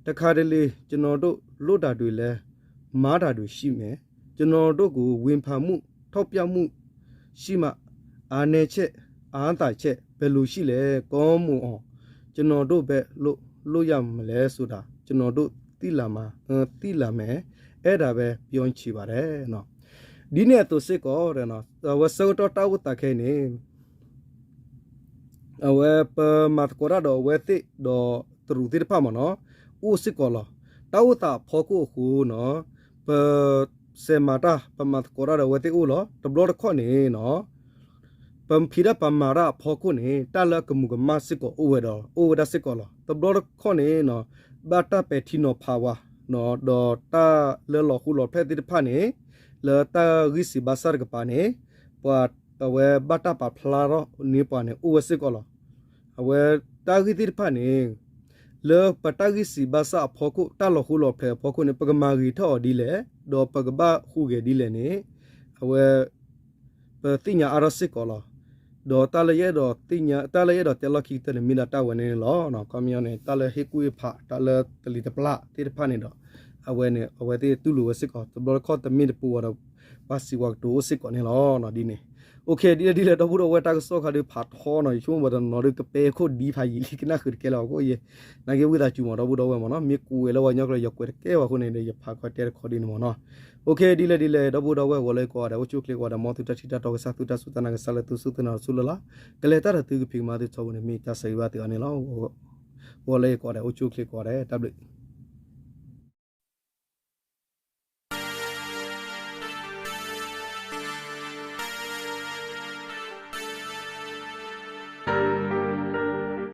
တခါတလေကျွန်တော်တို့လုပ်တာတွေလည်း မှားတာတွေရှိမယ်, ကျွန်တော်တို့ကိုဝေဖန်မှု ထောက်ပြမှုရှိမှ အားနည်းချက် အားသာချက် ဘယ်လိုရှိလဲ ကောင်းမွန်အောင် ကျွန်တော်တို့ဘယ်လိုလုပ်ရမလဲဆိုတာ ကျွန်တော်တို့သိလာမှာ သိလာမယ်, အဲ့ဒါပဲပြောချင်ပါတယ်. ဒ်န့ၣ်အသိးစ့ၢ်ကီး အဝဲဆၢကတီၢ်တၢ်အိၣ်သးခဲအံၤန့ၣ် အဝဲပမၤသကိးတၢ်ဒီးအဝဲသ့ၣ်ဒီးတရူးသ့ၣ်တဖၣ် မ့ၢ်နီၤ, အိၣ်စ့ၢ်ကီးလီၤ. တၢ်အိၣ်သးအဖီခိၣ်အဃိနီၤ, ပစဲးမၤတၢ် ပမၤသကိးတၢ်ဒီးအဝဲသ့ၣ်အိၣ်လီၤ. တဘျီတခီၣ်န့ၣ်နီၤ, ပဖံးတၢ်ပမၤတၢ်အဖီခိၣ်န့ၣ် တၢ်လၢအကမူၤကမၣ်စ့ၢ်ကီးအိၣ်ဝဲဒီး အိၣ်ဝဲဒၣ်စ့ၢ်ကီးလီၤ. တဘျီတခီၣ်န့ၣ်နီၤ, ဘၣ်တၢ်ပဲာ်ထံနီၤဖးဝဲ ဒီးတၢ်လၢလီၤဃူလီၤဖျဲၣ်သ့ၣ်တဖၣ်န့ၣ် လၢတၢ်ဂံၢ်စံးဘါစၢ်တကပၤန့ၣ် ပှၤအဝဲဘၣ်တၢ်ပာ်ဖျါထီၣ်န့ၢ်ပှၤန့ၣ် အိၣ်ဝဲစ့ၢ်ကီးလီၤ. အဝဲတၢ်ဂ့ၢ်သ့ၣ်တဖၣ်န့ၣ် လၢပတၢ်ဂံၢ်စံးဘါစၢ်အဖီခိၣ် တၢ်လီၤဃူလီၤဖျဲးအဖီခိၣ်န့ၣ် ပကမၤဂ့ၤထီၣ်အီၤဒ်လဲၣ်, ဒီးပကဘၣ်ဟူးဂဲၤဒ်လဲၣ်န့ၣ် အဝဲ ပသ့ၣ်ညါအါထီၣ်စ့ၢ်ကီးလီၤ. ဒီးတၢ်လၢယအဲၣ်ဒိးသ့ၣ်ညါ တၢ်လၢယအဲၣ်ဒိးတဲလီၢ်ခံကတၢၢ်န့ၣ် မ့ၢ်ဒၣ်တၢ်ဝဲန့ၣ်န့ၣ်လီၤ. ခီပညီန့ၣ် တၢ်လၢဟ့ၣ်ကူၣ်ဟ့ၣ်ဖး တၢ်လၢတလံၤတပျၢ်သ့ၣ်တဖၣ်န့ၣ်ဒီး အဝဲန့ၣ် အဝဲသ့ၣ်တူၢ်လိာ်ဝဲစ့ၢ်ကီး တဘျီတခီၣ်တမ့ၢ်တပူၤဝဲဒီး ပှၤစံးဝဲကတိၤအိၣ်စ့ၢ်ကီးန့ၣ်လီၤ. ဒ်န့ၣ် အိၣ်ခ့ ဒ်လဲၣ်ဒ်လဲၣ် ဒီပုၢ်ဒီဝဲၢ် တၢ်ကစီၣ်ခါဒုးဖးထီနီၤ ယဆိကမိၣ်ဝဲတနီၤဒုး ကပဲခိၣ်ဒံဖးယံာ်လံ ကနၣ်ဃုာ်တကဲလၢၤဘၣ်အဃိယဲ နာ်က့ဝံသးစူၤမး ဒီပုၢ်ဒီဝဲၢ်မ့ၢ်နီၤ မ့ၢ်ကူးဝဲလၢပှၤကညီကျိာ် ယကွဲးတကဲဘၣ်အဃိန့ၣ်ဒီး ယဖးခီတဲတခီဒ်န့ၣ်မ့ၢ်နီၤ. အိၣ်ခ့ ဒ်လဲၣ်ဒ်လဲၣ် ဒီပုၢ်ဒီဝဲၢ် ဂီၤလၢယကိးဂၤဒဲး အိၣ်ဆူၣ်အိၣ်ချ့ကိးဂၤဒဲး မ်သုတၢ်ထံၣ်တၢ်တီကစၢ် သုတၢ်စူၢ်တၢ်နာ်ကစၢ်လၢသုစူၢ်သုနာ်တစူၢ်လၢ်လၢ် ကလဲၤတၢ်ဒီးသုကဖံးကမၤသုထီဘိန့ၣ် မ့ၢ်တၢ်ဆၢဂ့ၤဘၣ်သုအီၤန့ၣ်လီၤ. ဂီၤလၢယကိးဂၤဒဲး အိၣ်ဆူၣ်အိၣ်ချ့ကိးဂၤဒဲး တၢ်ဘျုး